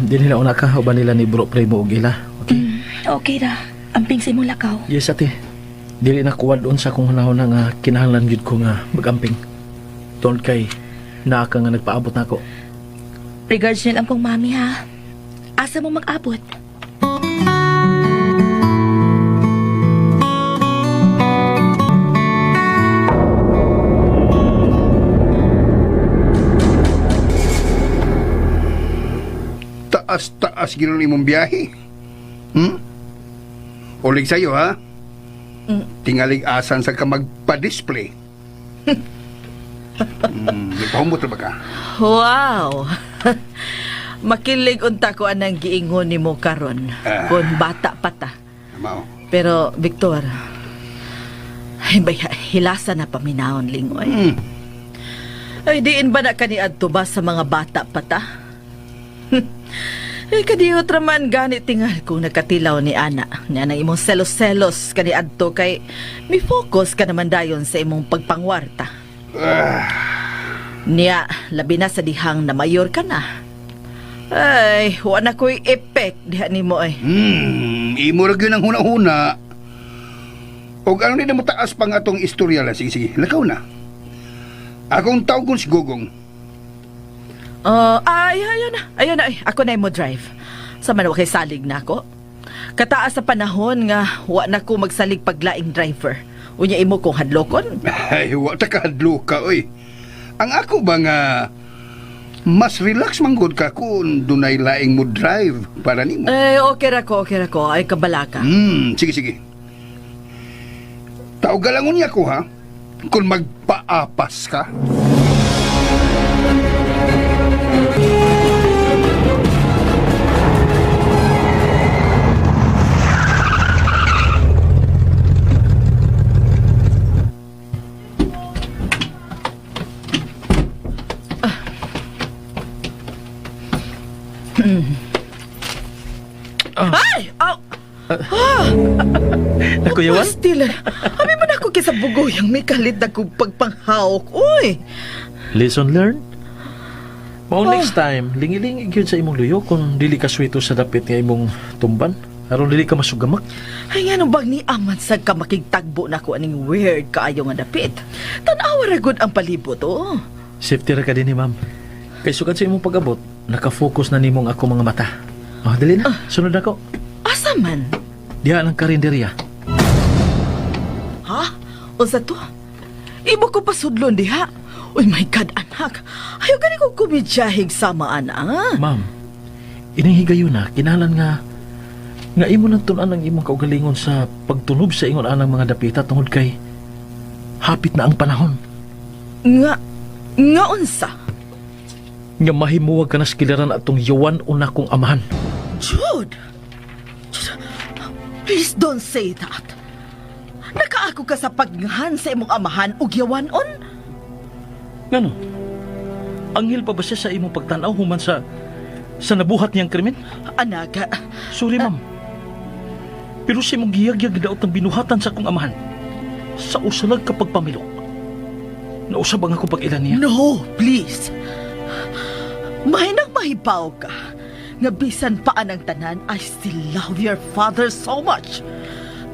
Di nila una ka, uban nila ni bro primo og ila. Okay? Okay ra. Amping sa imong lakaw. Yes, ate. Dili na kuwad doon sa akong hunahuna nga kinahanglan gyud ko nga magamping. Tungod kay naa ka nga nagpaabot nako. Regards na lang kong mami ha. Asa mo mag-abot? Taas-taas ginoon imong biyahe. Ulig sa'yo, ha? Tingalig asan sa ka magpa-display. Nagpahumot na ba ka? Wow! Makilig unta ko anang giingon nimo karon. Ah. Kung bata pa ta. Mao. Pero Victor, ay baya, hilasa na paminahon lingoy. Ay diin ba na kaniadto ba sa mga bata pa ta? Ay kadiyot raman gani tingal kung nakatilaw ni ana. Niya nang imong selos-selos kaniadto kay mi focus ka naman dayon sa imong pagpangwarta. Niya, labi na sa dihang na mayor ka na. Ay, wa na ko'y effect diha nimo ay. Imo ra gyud ang huna-huna. Og ano ni mo taas pa nga atong istorya la. Sige, sige, lakaw na. Akong tawgon si Gugong. Ay, ayun na. Ayun na. Ay, ako na mo drive. Sa man wa kay salig na ako. Kataas sa panahon nga wa na ko magsalig paglaing driver. Unya imo kong hadlokon. Ay, wa ta kahadlo ka, oy. Ang ako ba nga mas relax manggod ka kung dunay laing mo drive para nimo. Eh, okay ra ko, okay ra ko. Ay, kabala ka. Sige, sige. Tawgalangon niya ko, ha? Kung magpaapas ka. Ay! Aw! Nakuyawan? Pastil. Abi man ako kisa bugoyang may kalit na kong pagpanghawk. Uy! Lesson learned? Mao next time, lingilingi gyud sa imong luyo kung dili ka swito sa dapit nga imong tumban. Aron dili ka masugamak. Ay nga nung bang ni aman sa ka makigtagbo na ko aning weird kaayo nga dapit. Tan-awa ra gud ang palibot, oh. Safety ra ka din ni ma'am. Kay sukad sa imong pag-abot, naka-focus na nimong ako mga mata. Oh, dali na. Sunod ako. Asa man? Diha lang karinderya. Ha? Unsa to? Imo ko pasudlon diha. Uy, my God, anak. Ayaw gani kong kumidyahig sama, ana. Ma'am, ining higayuna, kinahanglan nga nga imo nang tun-an ang imong kaugalingon sa pagtunob sa ingon anang mga dapita tungod kay hapit na ang panahon Nga, nga unsa? nga mahimuwag ka na sa kiliran atong yawan una kong amahan. Jude! Jude, please don't say that. Nakaako ka sa pagnghan sa imong amahan ug yawanon? Ngano? Anghel pa ba siya sa imong pagtanaw human sa nabuhat niyang krimen? Anak, Sorry, ma'am. Pero sa imong giyagyag daot ang binuhatan sa akong amahan. Sa usalag kapag pamilok. Nausab ang akong pag-ila niya. No, please. Mahinang mahibaw ka. Nga bisan pa ang tanan, I still love your father so much.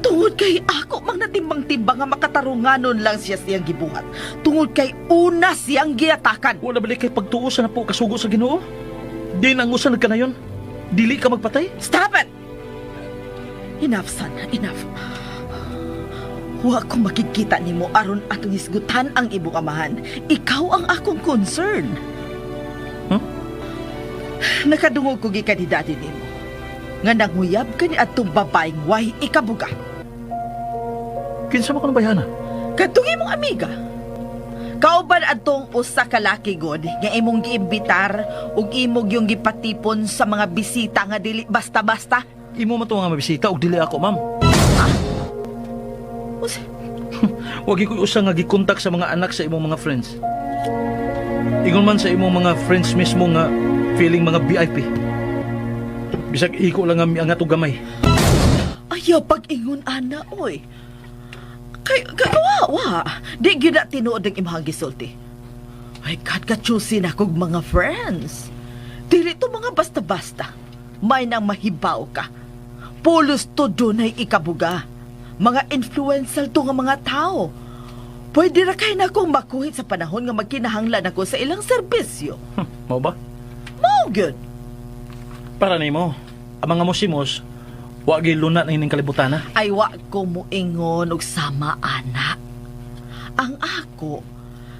Tungod kay ako mang natimbang-timbang nga makatarunganon lang siya siyang gibuhat. Tungod kay una siyang giatakan. Wala balik kay pagtuo sa napo kasugo sa Ginoo? Di nang usan ka na yun. Dili ka magpatay? Stop it! Enough, son. Enough. Wa ko makikita nimo aron atong hisgutan ang imong amahan. Ikaw ang akong concern. Huh? Nakadungog ko gikan ni daddy nimo. Nga nanguyab ka ni atong babaeng way ikabuga. Kinsa man ko ng bayhana? Kadtong imong amiga. Kauban adtong usa ka laki god nga imong giimbitar ug imong yung gipatipon sa mga bisita nga dili basta-basta. Imo man to nga mabisita og dili ako, ma'am. Unsa- Wag ko usa nga gikontak sa mga anak sa imong mga friends. Ingon man sa imong mga friends mismo nga feeling mga VIP. Bisag iko lang ang miangat og gamay. Ayaw pag-ingon ana oy. Kay kay wa wa. Di gyud na tinuod ang imong gisulti. Ay God, ka-choosy na kog mga friends. Dili to mga basta-basta. May nang mahibaw ka. Pulos to dunay ikabuga. Mga influential to nga mga tao. Pwede ra kay na akong makuhit sa panahon nga magkinahanglan ako sa ilang serbisyo. Mao ba? Mao gyud. Para nimo, ang mga musimos, wa gyud luna na ining kalibutan, ha? Ay wa ko moingon og sama ana. Ang ako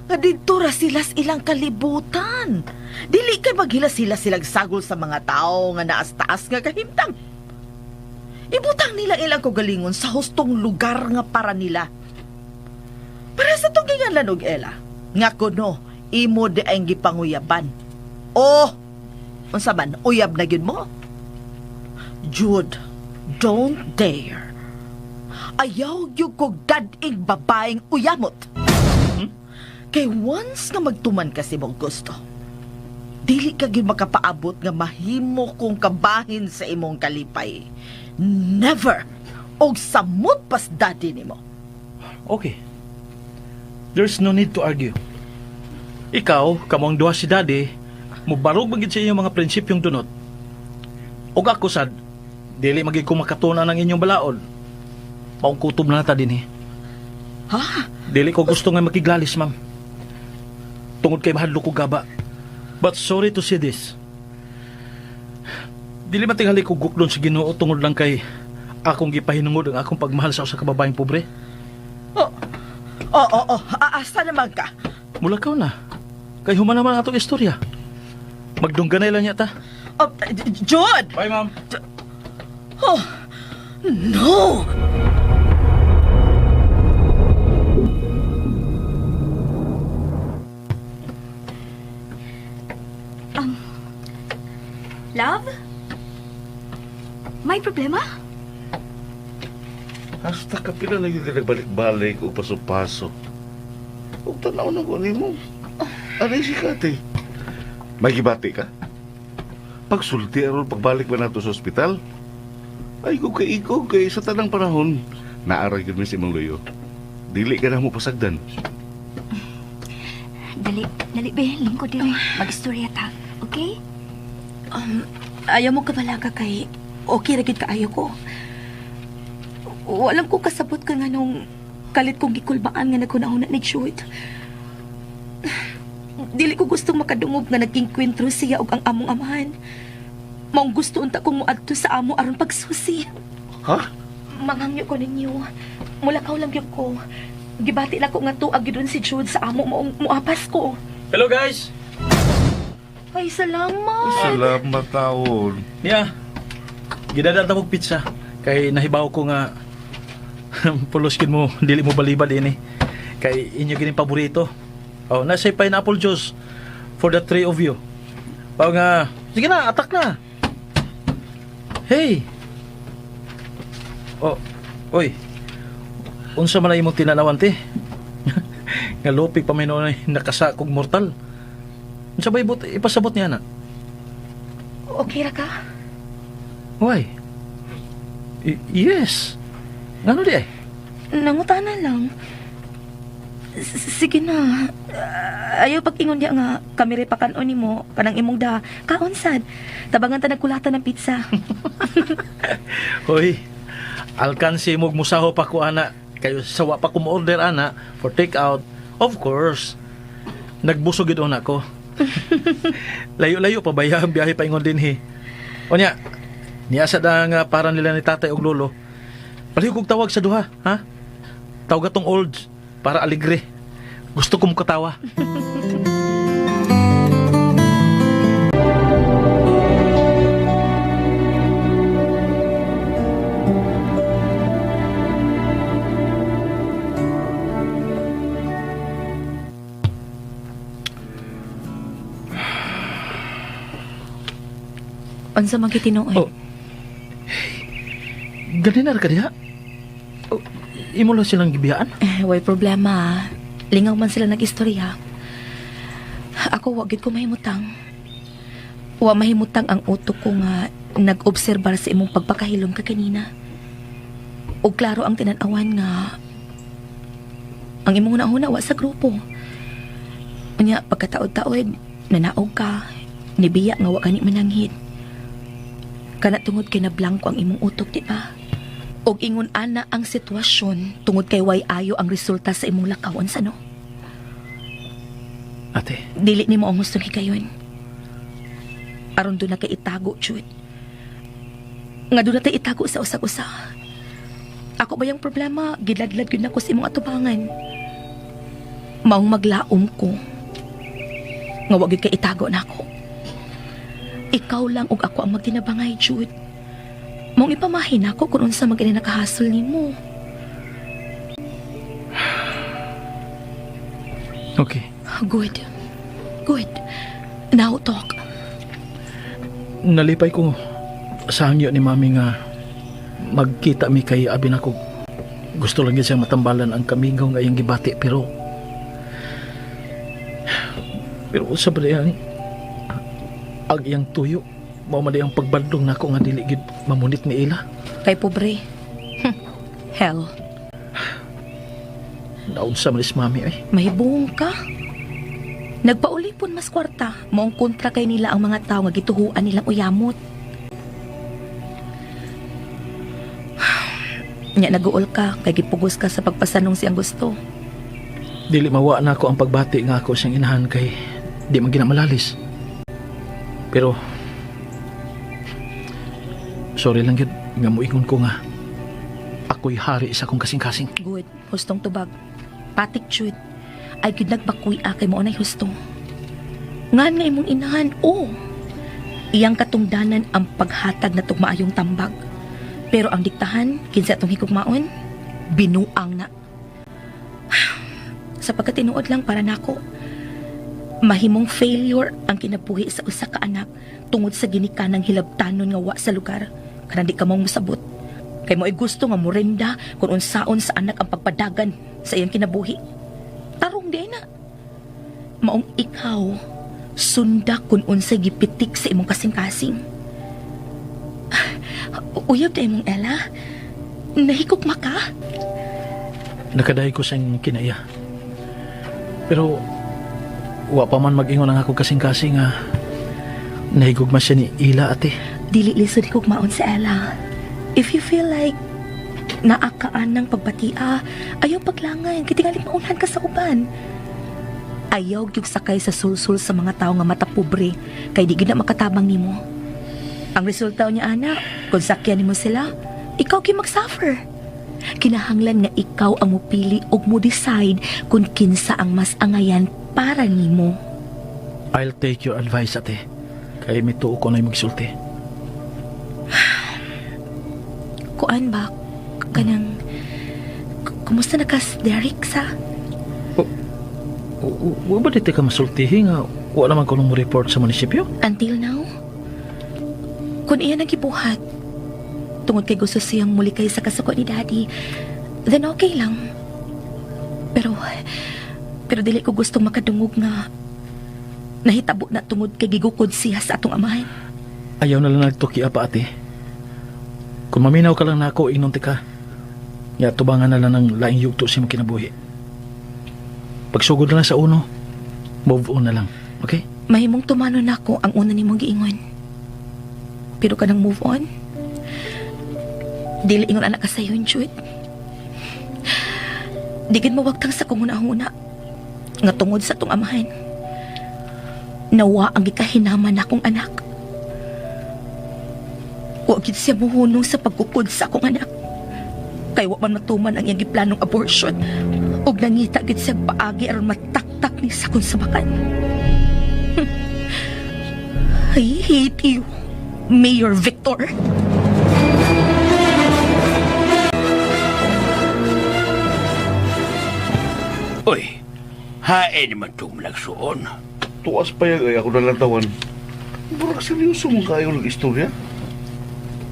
nga didto ra sila sa ilang kalibutan. Dili kay maghila sila silag sagol sa mga tao nga naas taas nga kahimtang. Ibutang nila ilang kagalingon sa hustong lugar nga para nila. Para sa tugingan lanog ela, nga kuno imo di ang gipanguyaban. Oh, unsa man uyab na gyud mo? Jude, don't dare. Ayaw gyud kog dad-ing babaeng uyamot. Kay once nga magtuman ka sa imong gusto, dili ka gyud makapaabot nga mahimo kong kabahin sa imong kalipay. Never! Og samot pas daddy nimo. Okay. There's no need to argue. Ikaw, kamong duha si daddy, mubarog magid sa inyong mga prinsipyong dunot. Og ako sad, dili magid ko makatuna ng inyong balaod. Maong kutob na ta dinhi. Ha? Dili ko gusto nga makiglalis, ma'am. Tungod kay mahadlok ko gaba. But sorry to say this. Dili matingali ko guklon sa Ginoo tungod lang kay akong gipahinungod ang akong pagmahal sa usa ka babaeng pobre. Oh, oh, oh, oh. Asa naman ka? Mulakaw na. Kay human naman ang atong istorya. Magdungganay lang niya ta. Oh, Jude! Bye, ma'am. Oh, no! Love? May problema? Hasta ka pila na yun ka nagbalik-balik o paso-paso. Ug tanaw na ko nimo. Ano si Kate? May gibati ka? Pagsulti aron pagbalik ba nato sa ospital? Ay kung kay ikaw kay sa tanang panahon, naaray gyud mi sa imong luyo. Dili ka na mo pasagdan. Dali, dali be, lingkod diri. Mag-istorya ta, okay? Ayaw mo kabalaga kay okay ra gid kaayo ko. Walang ko kasabot ka nga nung kalit kong gikulbaan nga nagkunahuna ni Jude. Dili ko gustong makadungog nga naging kwentro siya og ang among amahan. Maong gusto unta kong moadto sa amo aron pagsusi. Ha? Mangangyo ko ninyo. Mulakaw lang gyud ko. Gibati lang ko nga tuag gyud si Jude sa amo maong muapas ko. Hello, guys. Ay, salamat. Salamat taon. Niya, gidadal ta kog pizza. Kay nahibaw ko nga pulos gid mo, dili mo balibad ini. Kay inyo gining paborito. Oh, nasa pineapple juice for the three of you. Pao nga, sige na, attack na. Hey. Oh, oy. Unsa man na imong tinanawan te? Nga lupig pa may noon nakasakog mortal. Unsa ba ibot ipasabot niya na? Okay ra ka? Why? Yes. Ngano di ay? Nangutana lang. Sige na. Ah, ayaw pag-ingon niya nga kami rin pakanon nimo kanang imong da kaon sad. Tabangan ta nagkulatan ng pizza. Hoy. Alkansi mo musaho pa ko ana. Kayo sawa pa ko mo-order ana for take out. Of course. Nagbusog gid una ko. Layo-layo pa ba ang biyahe pa ingon dinhi. Onya, niya sa da nga para nila ni tatay og lolo. Palihog kog tawag sa duha, ha? Tawag atong olds para aligre. Gusto ko katawa. Unsa man gyud tinuod? Oh. Ganina ra ka diha? Oh, imo lang silang gibiyaan? Eh, way problema. Lingaw man sila nag-istorya. Ako wa gid ko mahimutang. Wa mahimutang ang utok ko nga nag-obserbar sa imong pagpakahilom ka kanina. Ug klaro ang tinan-awan nga ang imong hunahuna wa sa grupo. Unya pagkataod-taod nanaog ka, nibiya nga wa gani mananghid. Kana tungod kay nablangko ang imong utok, di ba? Og ingon ana ang sitwasyon tungod kay way ayo ang resulta sa imong lakawon sa no. Ate, Dili nimo ang gustong higayon. Aron doon na kay itago, Jude. Nga doon na tayo itago sa usag-usa. Ako ba yung problema? Giladlad yun ako sa imong atubangan. Maong maglaom ko. Nga wag yun kay itago na ako. Ikaw lang ug ako ang magtinabangay, Jude. Maong ipamahin ako kung unsa man kini nakahasol nimo. Okay. Good. Good. Now talk. Nalipay ko sa hangyo ni mami nga magkita mi kay abi nako. Gusto lang gyud siya matambalan ang kamingaw nga iyang gibati, pero pero sa ba ang iyang tuyo mao man di ang pagbandong nako nga dili gyud mamunit ni ila. Kay pobre. Hell. Naunsa man is mami ay. Mahibong ka. Nagpaulipon mas kwarta, maong kontra kay nila ang mga tao nga gituhuan nilang uyamot. Nya naguol ka kay gipugos ka sa pagpasanong siyang gusto. Dili mawa na ako ang pagbati nga ako siyang inahan kay di man ginamalalis. Pero sorry lang gyud nga moingon ko nga ako'y hari sa akong kasing-kasing. Good, hustong tubag. Patik jud. Ay gud nagbakuy-a kay mao nay husto. Ngan nga imong inahan, oh. Iyang katungdanan ang paghatag na maayong tambag. Pero ang diktahan, kinsa atong higugmaon, binuang na. Sa pagkatinuod lang para nako, mahimong failure ang kinabuhi sa usa ka anak tungod sa ginikanang hilabtanon nga wa sa lugar kanang di ka mong mosabot. Kay mo'y gusto nga morinda kung unsaon sa anak ang pagpadagan sa iyang kinabuhi. Tarong di na. Maong ikaw, sunda kung unsay gipitik sa imong kasing-kasing. Uyab na imong Ella. Nahikog maka. Nakadahi ko siyang kinaya. Pero wa pa man mag-ingon ang ako kasing-kasing nga nahigugma siya ni Ila, ate. Dili lisod higugmaon sa Ella. If you feel like naakaan ng pagbatia, ayaw paglangan, kitingali maunhan ka sa uban. Ayaw gyud sakay sa sulsul sa mga tao nga mata pobre, kay di gyud na makatabang nimo. Ang resulta niya ana, kung sakyan nimo sila, ikaw gyud mag-suffer. Kinahanglan nga ikaw ang mupili ug mo decide kung kinsa ang mas angayan para nimo. I'll take your advice, ate. Kay mituo ko na magsulti. Kuan ba kanang kumusta na kas Derek sa Wa ba dito ka masultihi nga wa naman ko nung mo report sa munisipyo? Until now, kung iyan ang gibuhat, tungod kay gusto siyang muli kay sa kasuko ni Daddy, then okay lang. Pero, pero dili ko gustong makadungog nga nahitabo na tungod kay gigukod siya sa atong amahan. Ayaw na lang nagtuki pa, ate. Kung maminaw ka lang na ako, inunti ka. Ya, tubangan na lang ng laing yugto sa imong kinabuhi. Pagsugod na lang sa uno, move on na lang. Okay? Mahimong tumano na ako ang una nimong giingon. Pero kanang move on, dili ingon anak ka sayon, Jude. Di gid mawagtang sa kong huna-huna nga tungod sa tong amahan. Nawa ang gikahinaman akong anak. Wa gid siya muhunong sa pagkukod sa akong anak. Kay wa man matuman ang iyang giplanong abortion ug nangita gid siya paagi aron mataktak ni sa akong sabakan. I hate you, Mayor Victor. Uy, hain naman itong malagsuon. Tuas pa yan, ay ako na lang tawan. Murag seryoso mong kayo ng istorya.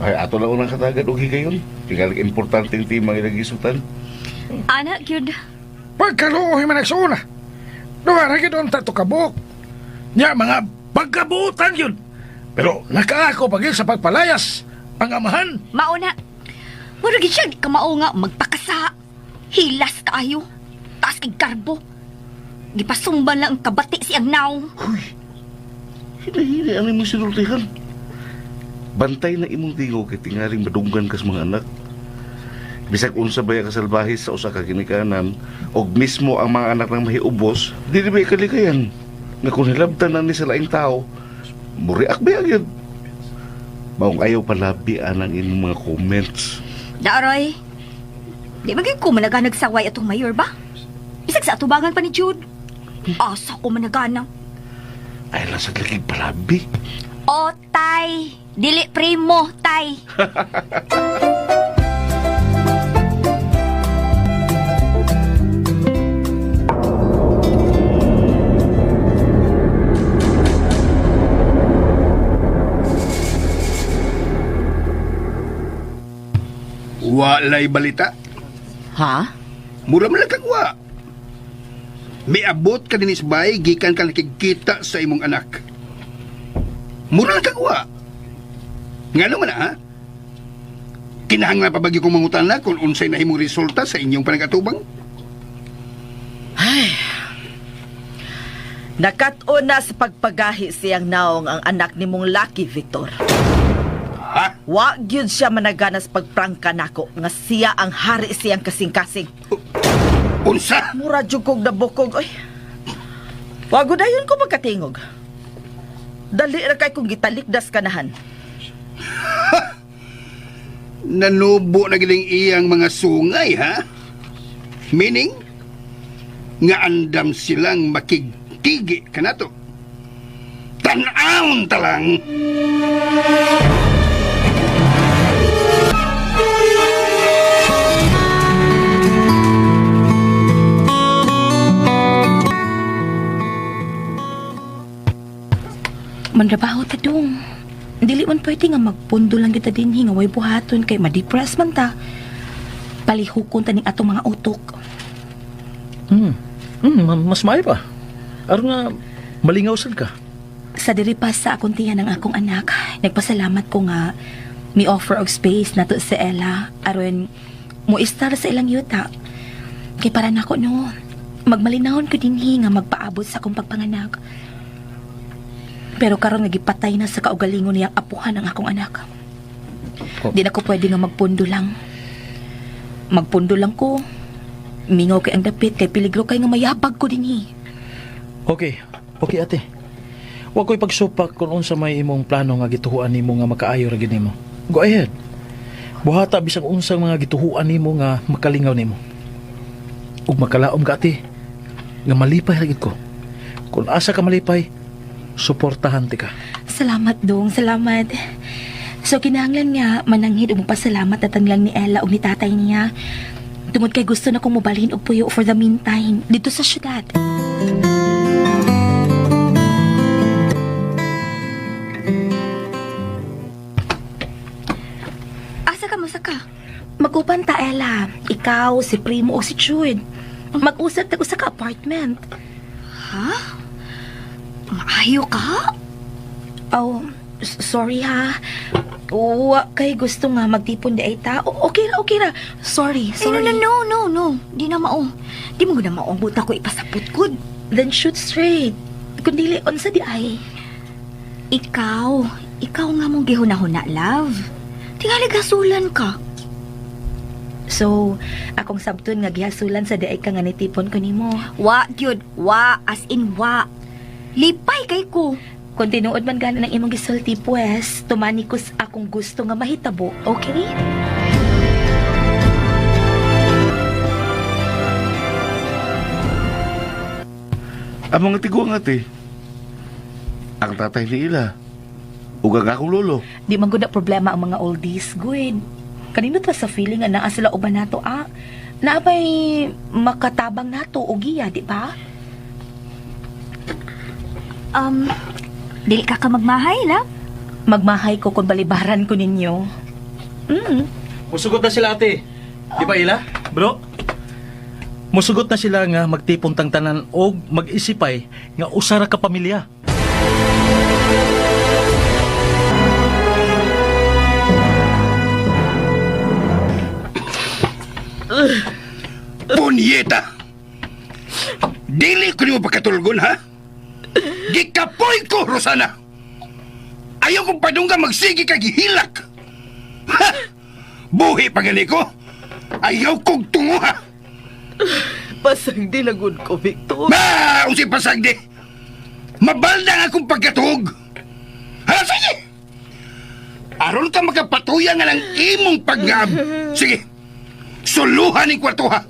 Ay, ato na unang katagad og higayon. Tingalig importanteng tema nga nagisutan. Ana, gyud. Pagkaluoy man nagsuuna. Duha ra gyud unta to kabuk. Nya mga pagkabutan yun. Pero nakaako pag sa pagpalayas ang amahan. Mauna. Mura gid siya di ka mao nga magpakasa. Hilas kaayo. Taas kay garbo. Gipasumban lang ang kabati siyang naong. Hinahini ang imong sinultihan. Bantay na imong tingo kay tingaling madunggan kas mga anak. Bisag unsa ba ka salbahe sa usa ka ginikanan og mismo ang mga anak ng mahiubos, dili ba kalikayan? Nga kung hilabtan na ni sa laing tao, muriak ba gyud? Maong ayaw palabi anang inyong mga comments. Daaroy, di ba ko managa nagsaway atong mayor ba? Bisag sa atubangan pa ni Jude. Asa ko managana. Ay lang sa laging palabi. O, tay. Dili primo, tay. Walay balita. Ha? Mura man lang kag wa. Miabot ka dinis bay gikan ka nakikita sa imong anak. Mura lang kag wa. Ngano man ha? Kinahanglan pa bagyo kong mangutana kung unsay nahimong resulta sa inyong panag-atubang? Nakat-on na sa pagpagahi siyang naong ang anak ni mong laki, Victor. Ha? Wa gyud siya managanas pagprangka nako nga siya ang hari siyang kasing-kasing. Unsa? Mura jud kog nabukog oy. Wago dayon ko magkatingog. Dali ra kay kong gitalikdas kanahan. Nanubo na giling iyang mga sungay, ha? Meaning, nga andam silang makigtigi kanato. Tan-aon talang! Manrabaho ta dong. Dili man pwede nga magpundo lang kita dinhi nga way buhaton kay ma-depress man ta. Palihukon ta ning atong mga utok. Mas maayo pa. Aron nga malingaw sad ka. Sa diri pa sa akong tiyan ng akong anak, nagpasalamat ko nga mi offer og space nato sa Ella aron mo istar sa ilang yuta. Kay para nako no, magmalinahon ko dinhi nga magpaabot sa akong pagpanganak. Pero karon nga gipatay na sa kaugalingon niyang apuhan ang akong anak. Oh. Di na ko pwede nga magpundo lang. Magpundo lang ko. Mingaw kay ang dapit kay peligro kay nga mayabag ko dinhi. Okay. Okay ate. Wa ko'y pagsupak kung unsa may imong plano nga gituhuan nimo nga makaayo ra gid nimo. Go ahead. Buhata bisag unsang mga gituhuan nimo nga makalingaw nimo. Ug makalaom ka ate nga malipay ra gid ko. Kung asa ka malipay, suportahan ti ka. Salamat dong, salamat. So kinahanglan nga mananghid og pasalamat atang lang ni Ella og ni tatay niya. Tungod kay gusto na kong mobalhin og puyo for the meantime dito sa syudad. Asa ka mo sa ka? Magupan ta Ella, ikaw, si Primo o si Jude. Mag-usap tag usa ka apartment. Ha? Maayo ka? Oh, sorry ha. Wa kay gusto nga magtipon di ay ta. Okay ra, okay ra. Sorry, Eh, sorry. no, no, no, no, no. Di na mao. Di mo na mao ang buta ko ipasapot gud. Then shoot straight. Kung dili unsa di ay. Ikaw, ikaw nga mong gihuna-huna, love. Tingali gasulan ka. So, akong sabton nga gihasulan sa di ay ka nga nitipon ko nimo. Wa, gyud. Wa, as in wa. Lipay kay ko. Kung tinuod man gani ng imong gisulti pues, tumani ko sa akong gusto nga mahitabo, okay? Ang mga tiguang ate, ang tatay ni Ila, ug ang akong lolo. Di man gud na problema ang mga oldies, good. Kanino ta sa feeling nga naa sila uban nato ah? Naa ba'y makatabang nato o giya, di ba? Dili ka ka magmahay, love? Magmahay ko kung balibaran ko ninyo. Mm. Musugot na sila ate. Di ba ila? Bro? Musugot na sila nga magtipon tang tanan og mag-isipay nga usa ra ka pamilya. Punyeta! Dili ko nimo pagkatulgon, ha? Gikapoy ko, Rosana! Ayaw kong padungga magsigi kag gihilak! Ha? Buhi pa gani ko! Ayaw kong tungo, ha? Pasagdi na gud ko, Victor. Ba, unsay pasagdi? Mabalda ang akong pagkatuog. Ha, sige! Aron ka makapatuya nga ng imong pagngab. Sige, suluhan ning kwarto ha.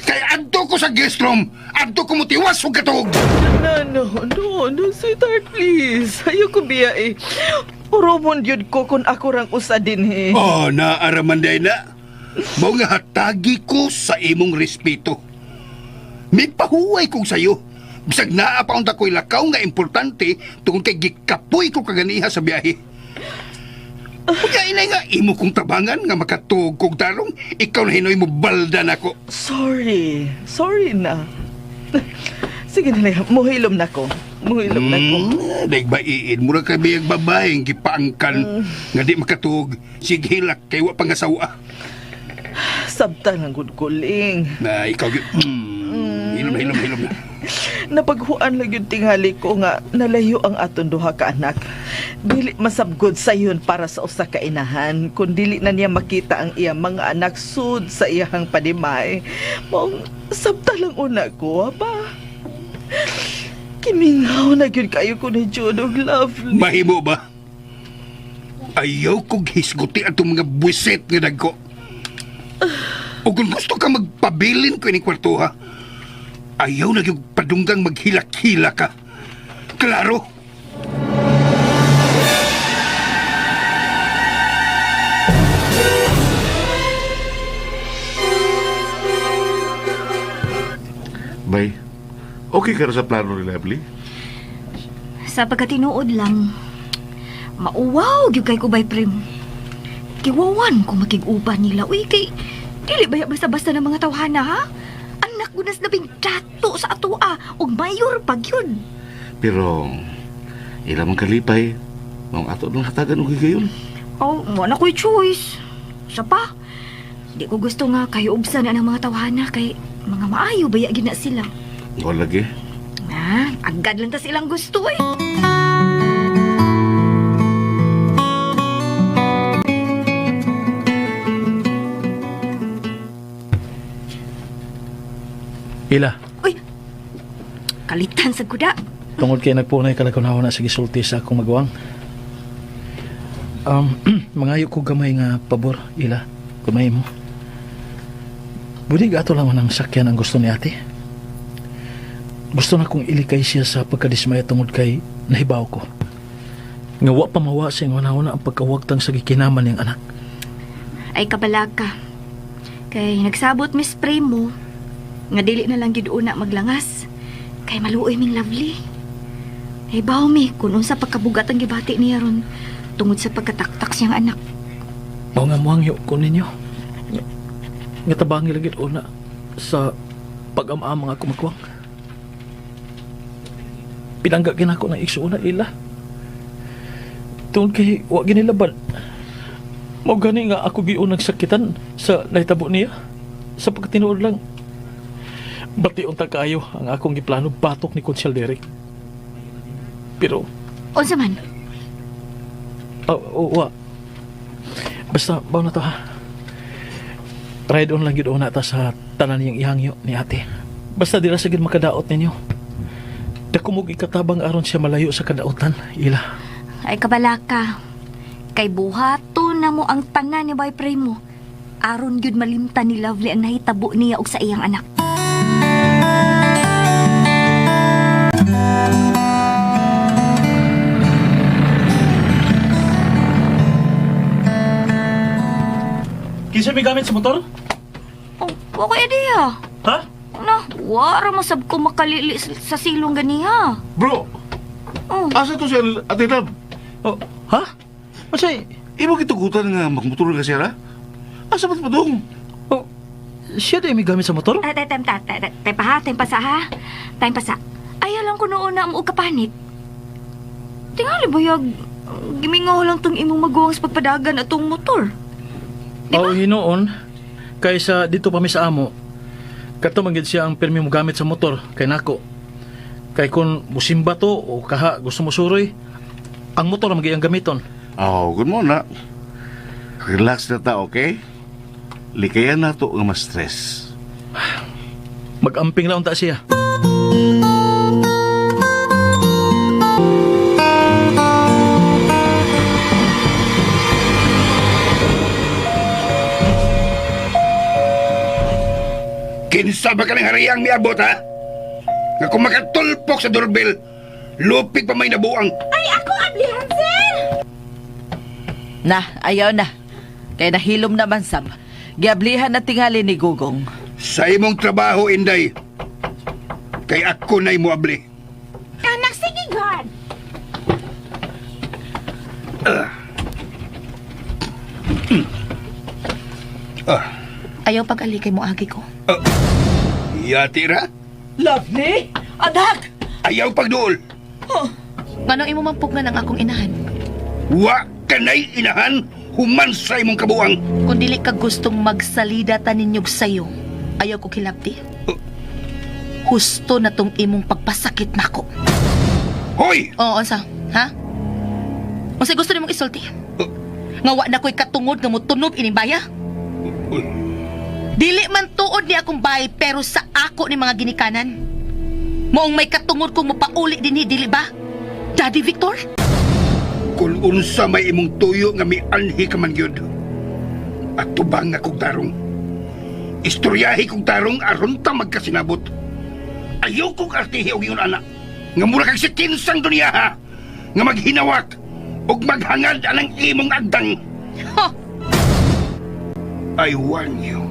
Kay adto ko sa guest room, adto ko mutiwas og katuog. No, no, no, no, sweetheart, please. Ayoko biya eh. Urumon yun ko kung ako rang usa din eh. Oh, naaraman day na. Mao nga hatagi ko sa imong respeto. May pahuway kong sayo. Bisag naa pa unta ko'y lakaw nga importante tungod kay gikapoy ko kaganiha sa biyahe. Kaya inay nga imo kong tabangan nga makatuog kog tarong, ikaw na hinoy mo balda nako. Sorry. Sorry na. Sige na lang, muhilom na ko. Muhilom na ko. Daig ba iin mura kay biyag babaeng gipaangkan nga di makatuog sige hilak kay wa pangasawa. Sabta lang gud kuling. Na ikaw gyud. Hilom na, hilom, hilom na. Napaghuan lang yung tingali ko nga nalayo ang aton duha ka anak. Dili masabgod sayon para sa usa ka inahan kun dili na niya makita ang iyang mga anak sud sa iyang padimay. Maong sabta lang una ko, aba. Kimingaw na gyud kayo ko ni Jude og lovely. Mahimo ba? Ayaw kong hisguti atong mga buwisit nga dagko. O kung gusto ka magpabilin ko ini kwarto ha, ayaw na yung padunggang maghilak-hila ka. Klaro? Bay, okay ka ra sa plano ni Lovely? Sa pagkatinuod lang, mauwaw gyud kay ko bay Prem. Kiwawan ko makig-uban nila. Uy, kay dili ba basta-basta ng mga tawhana ha? Anak ko nas labing dato sa atoa ug mayor pag yun. Pero, ila man kalipay, maong ato nang hatagan og higayon. Oh, mo na ko'y choice. Sa pa, di ko gusto nga kayo ubsan na ng mga tawhana kay mga maayo baya gina sila. Wala lagi. Ah, agad lang ta silang gusto eh. Ila, Uy, kalitan sa kuda. tungod kay nagpunay ka lang na sa gisulti sa akong maguwang. Mangayo ko gamay nga pabor, Ila, kumay mo. Budig ato lang ang sakyan ang gusto ni ate. Gusto na kong ilikay siya sa pagkadismaya tungod kay nahibaw ko. Nga wa pa mawa sa iyang una ang pagkawagtang sa gikinaman niyang anak. Ay kabalaka. Kay nagsabot Miss Prem mo nga dili na lang gid una maglangas. Kay maluoy ming lovely. Ay baw mi kun unsa pagkabugat ang gibati niya ron tungod sa pagkataktak siyang anak. Mao nga muhangyo ko ninyo. Nga tabangi lagi una sa pag-amamang ako magwang. Pinangga ginako ng igsuuna ila. Tungod kay wa ginilabad. Mao gani nga ako giunang sakitan sa nahitabo niya. Sa pagkatinuod lang. Bati unta kaayo ang akong giplano batok ni Konsyal Derek. Pero Unsa man? Oh, wa. Basta, baw na to ha. Ride on lang gyud una ta sa tanan niyang ihangyo ni ate. Basta dira sa gyud makadaot ninyo. Dako mo ikatabang aron siya malayo sa kadautan, ila. Ay kabalaka. Kay buhaton na mo ang tanan ni Bay Prem mo. Aron gyud malimtan ni Lovely ang nahitabo niya og sa iyang anak. Kinsa may gamit sa motor? Oh, wa ko idea. Ha? Na, wara mo sab ko makalili sa silong ganiha. Bro, Oh. asa to si Ate Love? Oh, ha? Unsay? Imo gitugutan nga magmotor ka siya ra? Asa ba padung? Oh, siya di may gamit sa motor? Ay, tay, time, ta, tay, tay, tay pa ha, time pa sa ha. Time pa sa. Ay, alam ko noon na mo kapanik. Tingali bayag, gimingaw lang tong imong maguwang sa pagpadagan atong motor. Di ba? Oh, hinuon kaysa dito pa mi sa amo. Kato man gid siya ang pirmi mo gamit sa motor kay nako. Kay kung musimba to o kaha gusto mo suroy, ang motor man gyud ang gamiton. Oh, good mo na. Relax na ta, okay? Likayan nato nga ma-stress. Magamping lang unta siya. Kinsa ba ka ng hariyang miabot, ha? Nga kung makatulpok sa doorbell, lupit pa may nabuang. Ay, ako ablihan, sir! Na, ayaw na. Kay nahilom naman, Sam. Giablihan na tingali ni Gugong. Sa imong trabaho, Inday, kay ako na'y muabli. Anak, sige, God! Ah, Ayaw pag-alikay mo agi ko. yati ra? Lovely! Anak! Ayaw pagduol. Nganong imo man pugnan ang akong inahan? Wa ka na'y inahan, human sa imong kabuang. Kung dili ka gustong magsalida taninyog sayo, ayaw ko kilabti. Husto na tong imong pagpasakit nako. Hoy! Oo, unsa? Ha? Unsa gusto nimong isulti? Nga wa na ko'y katungod nga motunob ining baya? Uy, Dili man tuod ni akong bay pero sa ako ni mga ginikanan. Moong may katungod kong mopauli dinhi dili ba? Daddy Victor? Kung unsa may imong tuyo nga mianhi ka man gyud. At tubang nga kog tarong. Istoryahi kog tarong aron ta magkasinabot. Ayaw kog artihi og ingon ana. Nga mura kag si kinsang dunya ha. Nga maghinawak og maghangad anang imong agdang. Ha! I warn you.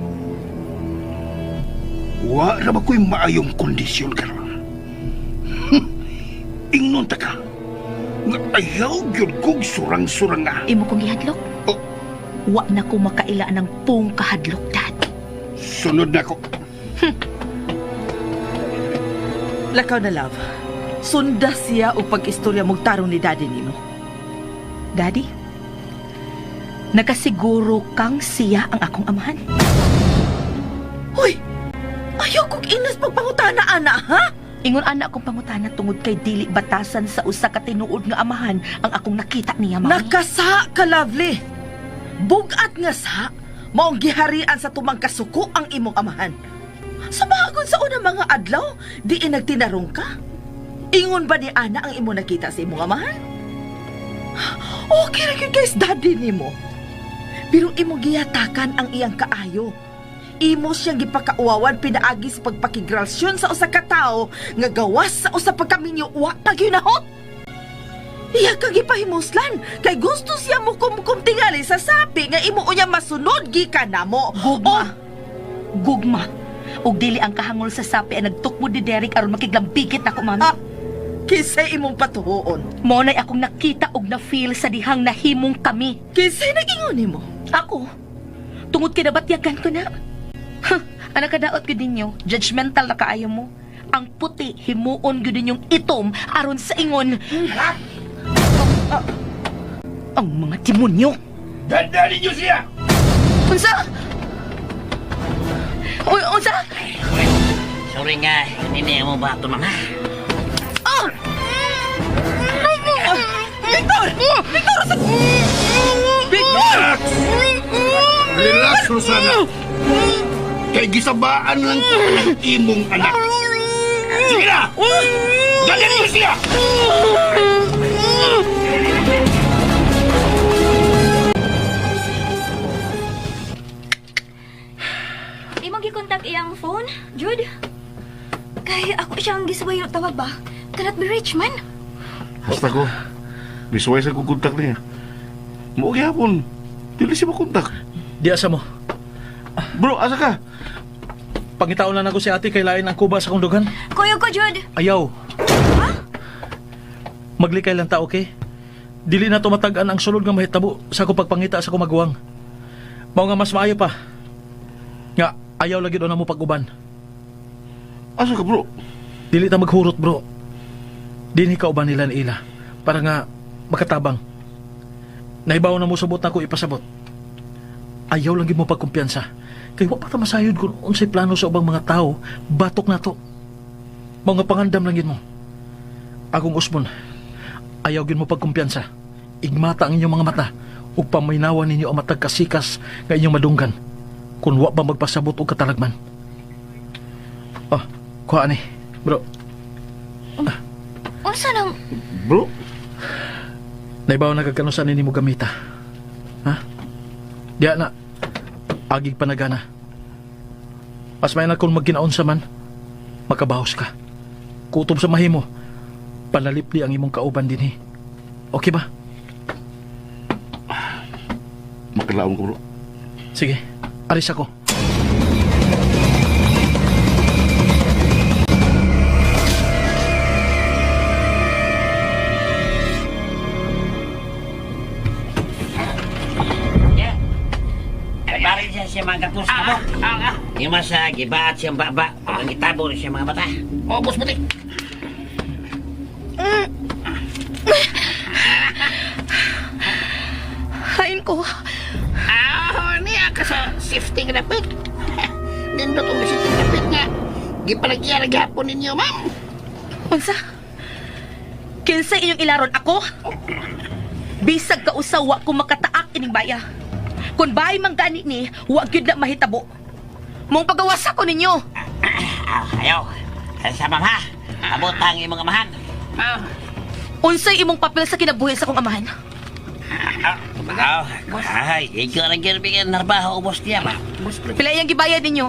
Wa ra ba ko'y maayong kondisyon karon? Ingnon ta ka. Nga ayaw gyud kog surang-surang nga. Imo kong gihadlok? Oh. Wa na ko makaila ng pung kahadlok, Dad. Sunod na ko. Lakaw na, love. Sunda siya o pag-istorya mong tarong ni daddy nimo. Daddy, nakasiguro kang siya ang akong amahan. Hoy! Ayaw kong inas pagpangutana, ana, ha? Ingon ana akong pangutana tungod kay dili batasan sa usa ka tinuod nga amahan ang akong nakita niya, Mami. Nakasa ka, lovely. Bugat nga sa, maong giharian sa tumang kasuko ang imong amahan. Sa bagon sa unang mga adlaw, di nagtinarong ka? Ingon ba ni Ana ang imo nakita sa imong amahan? Okay ra gyud guys, daddy nimo. Pero imong giyatakan ang iyang kaayo. Imo siyang gipakauwawan pinaagi sa pagpakigrasyon sa usa ka tawo nga gawas sa usa pagkaminyo wa pagyunahot. Iya kang gipahimuslan kay gusto siya mo kumkum tingali sa sapi nga imo unya masunod gikan namo. Gugma. Gugma. Ug dili ang kahangol sa sapi ang nagtukmod ni Derek aron makiglambigit nako, Mami. Ah, kinsay imong patuhoon. Mo na'y akong nakita og na-feel sa dihang nahimong kami. Kinsay nagingon nimo. Ako, tungod kay nabatyagan ko na. Huh, anak kadaot ko ninyo, judgmental na kaayo mo. Ang puti, himuon gyud ninyong itom aron sa ingon. Ah, ang mga demonyo. Danda ninyo siya! Unsa? Unsa? Sorry nga, hindi mo ba ito, mama? Ah! Victor! Victor! Victor! Relax! Relax, Rosana. Kay gisabaan lang ko ng imong anak. Sige na! Danda ninyo siya! Imong gikontak iyang phone, Jude? Kay ako siyang gisuway og tawag ba? Cannot be rich man. Hasta ko. Misuway sa kukontak niya. Mo gyapon. Dili siya makontak. Di asa mo. Bro, asa ka? Pangitaon lang ako si ate kay lain ang kuba sa akong dugan. Kuyo ko, Jude. Ayaw. Maglikay lang ta, okay? Dili na tumatag-an ang sulod nga mahitabo sa ako pagpangita sa akong maguwang. Mao nga mas maayo pa. Nga, ayaw lagi doon na mo pag-uban. Asa ka, bro? Dili ta maghurot, bro. Dinhi ka uban nila ni ila para nga makatabang. Naibaw na mo sabot na ako ipasabot. Ayaw lang gid mo pagkumpiyansa. Kay wa pa ta masayod kung unsay plano sa ubang mga tao, batok na to. Mao nga pangandam lang gid mo. Akong usbon, ayaw gid mo pagkumpiyansa. Igmata ang inyong mga mata ug paminawan ninyo ang matag kasikas nga inyong madunggan. Kung wa pa magpasabot og katalagman. Oh, kuha ni, bro. Unsa nang Bro, Naibaw na kag sa nimo gamita. Ha? Diya na. Agig panagana. Mas may na kung magginaon sa man, makabahos ka. Kutob sa mahimo, palalipli ang imong kauban dinhi. Okay ba? Makilaom ko, bro. Sige, aris ako. Bari siya siya mga gatos ka mo. Yung mas gibaat siyang baba, ang gitabo na siya mga bata. Oh, boss puti. Hain ko. Ah, niya ka sa safety nga dapit. Nindot ang safety dapit nga. Gipalagyan na gihapon ninyo, ma'am. Unsa? Kinsa inyong ilaron ako? Bisag ka usa wa ko makataak ining baya. Kun bay man gani ni, wa gyud na mahitabo. Mong pagawasa ko ninyo. Ah, ayaw. Ay, sa ma'am ha. Abot ang imong amahan. Unsay imong papel sa kinabuhi sa akong amahan? Ah, ay, ikaw ang girbigyan narbaho ubos niya, ma'am. Pila iyang gibayad ninyo?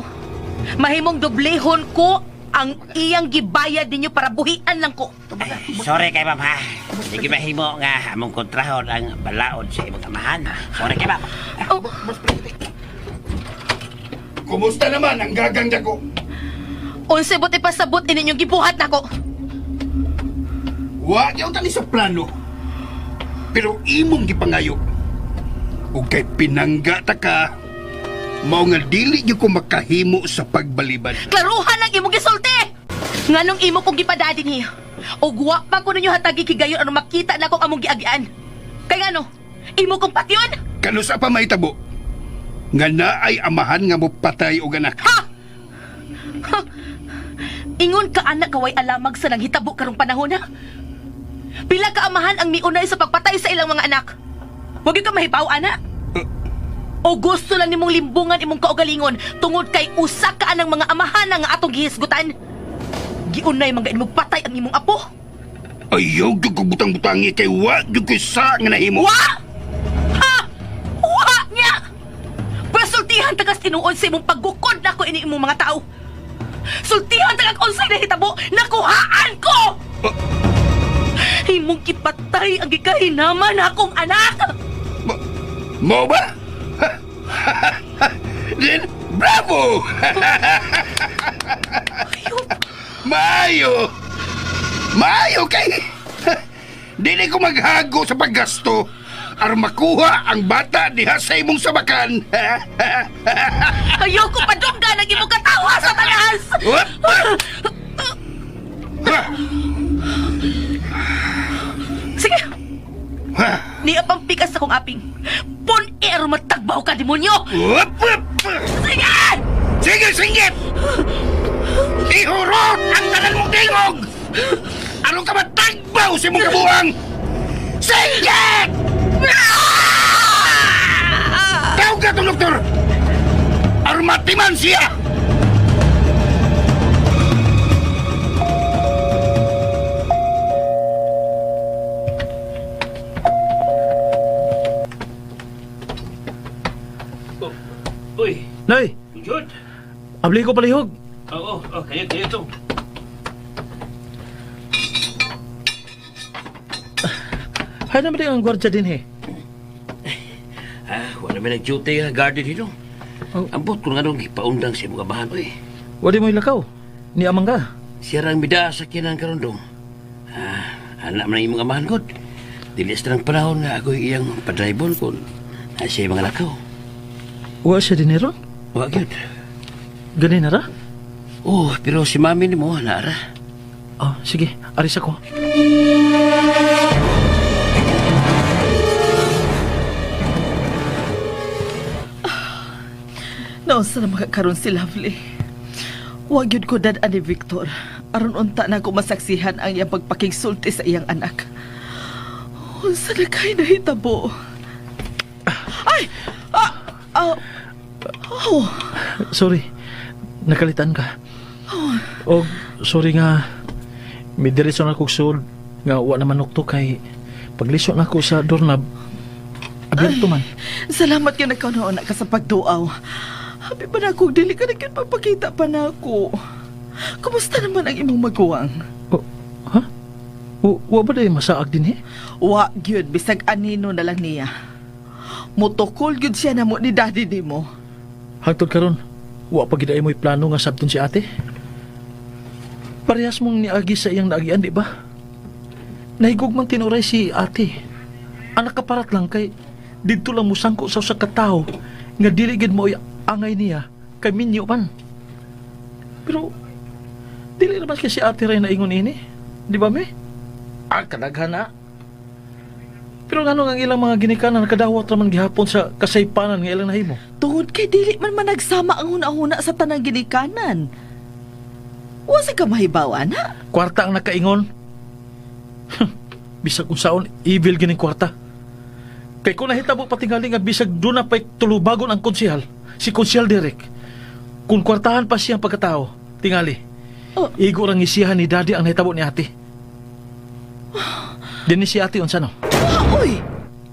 Mahimong doblehon ko ang iyang gibayad ninyo para buhian lang ko. Ay, sorry kay ma'am ha. Hindi mahimo nga among kontrahon ang balaod sa imong amahan. Sorry kay ma'am. Oh, Kumusta naman ang gagang dako? unsay buti pasabot ininyong gibuhat nako? Wa gyud tani sa plano. Pero imong gipangayo. Ug kay pinangga ta ka, mao nga dili gyud ko makahimo sa pagbalibad. Klaruhan ang imong gisulti! Nganong imo kong gipadadi ni? Ug wa pa ko ninyo hatagi kigayon aron makita na akong among giagian. Kay ngano? Imo kong patyon? Kanusa pa mahitabo? Nga naay amahan nga mopatay og anak. Ha? Ha? Ingon ka anak kaway alamag sa nanghitabo karong panahon ha? Pila ka amahan ang miunay sa pagpatay sa ilang mga anak. Wag gyud ka mahibaw ana. O gusto lang nimong limbungan imong kaugalingon tungod kay usa ka anang mga amahan nga atong gihisgutan. Giunay man imong patay ang imong apo. Ayaw gyud ko butang-butangi kay wa gyud ko sa nga nahimo. Wa! Ha! Wa niya! Pasultihan tagas tinuod sa imong paggukod nako ini imong mga tao. Sultihan tagas unsay nahitabo, nakuhaan ko! Imong kipatay ang gikahinaman akong anak! Mo ba? Then, bravo! Maayo! Maayo kay! Dili ko maghago sa paggasto aron makuha ang bata diha sa imong sabakan. Ayaw ko padunggan ang imong katawa sa tanas! Sige! Niya pang pikas akong aping. Pun-i aron matagbaw ka, demonyo! Sige! Sige, singgit! Ihurot ang tanan mong tingog! Aron ka matagbaw sa imong kabuang? Singgit! Tawag ka itong doktor! Aron matiman siya! Uy, Nay, Jud. abli ko palihog. Oo, oh, kayo, kayo to. Hay naman din ang gwardiya din eh. Ah, wala may nag-duty nga guardian dito. Oh. Ambot kung anong gipaundang sa imong amahan, uy. Wadi mo ilakaw. Ni amang ka. Siya rang bida sa kinang karon dong. Ah, anak man ang imong amahan god. Dili sa tanang panahon nga ako iyang padribon kung na siya mga lakaw. Wa siya din ron? Wa gyud. Gani na ra? Oh, pero si mami nimo naara. Oh, sige, aris ako. Nausa na makakaroon si Lovely. Wag yun ko dad ani Victor. Aron unta na ko masaksihan ang iyang pagpakigsulti sa iyang anak. Unsa na kay nahitabo? Ay! Ah! Ah! Oh, Sorry. Nakalitan ka. Oh. Og sorry nga midiretso na kog sulod nga wa naman nukto kay pagliso na ko sa doorknob abierto man. Salamat kay nagkauna ka sa pagduaw. Happy ba na ako, dili ka na gyud pagpakita pa na ako. Kumusta naman ang imong maguwang? Oh, ha? Wa ba day masaag din eh? Wa gyud, bisag anino na lang niya. Mutukol gyud siya namo ni daddy nimo. Hangtod karon, wa pa gid ay mo'y plano nga sabton si ate. Parehas mong niagi sa iyang naagian, di ba? Nahigog man tinuray si ate. Anak kaparat lang kay didto lang musangko sa usa ka tawo nga dili gid mo angay niya kay minyo man. Pero dili naman kay si ate ray naingon ini. Di ba me? Ah, kadaghan na. Pero ngano ang ilang mga ginikanan nakadawat raman gihapon sa kasaypanan nga ilang nahimo? Tungod kay dili man managsama ang huna-huna sa tanang ginikanan. Wa sa ka mahibaw, ana? Kwarta ang nakaingon. Bisag unsaon evil gining kwarta. Kay kung nahitabo patingali nga bisag duna pa'y tulubagon ang konsehal, si konsehal Derek. Kung kwartahan pa siyang pagkatao, tingali. Oh. Igo rang isihan ni daddy ang nahitabo ni ate. Dinhi si ate unsa no? Wa oy.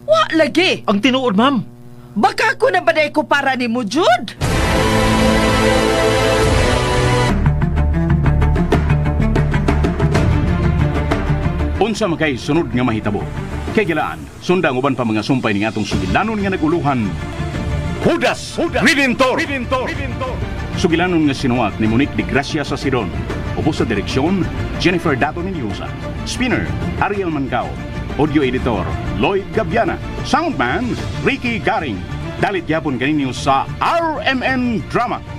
Wa lagi. Ang tinuod, ma'am. Baka ako na ba ko para nimo, Jude? Unsa man kay sunod nga mahitabo? Kay gilaan, sunda ang uban pa mga sumpay ning atong sugilanon nga naguluhan. Judas, Judas Redentor, Redentor. Redentor. Sugilanon nga sinuwat ni Monique de Gracia sa Sidon. Ubos sa direksyon, Jennifer Dato Mendoza. Spinner, Ariel Mancao. Audio editor, Lloyd Gabiana. Soundman, Ricky Garing. Dalit yapon kaninyo sa RMN Drama.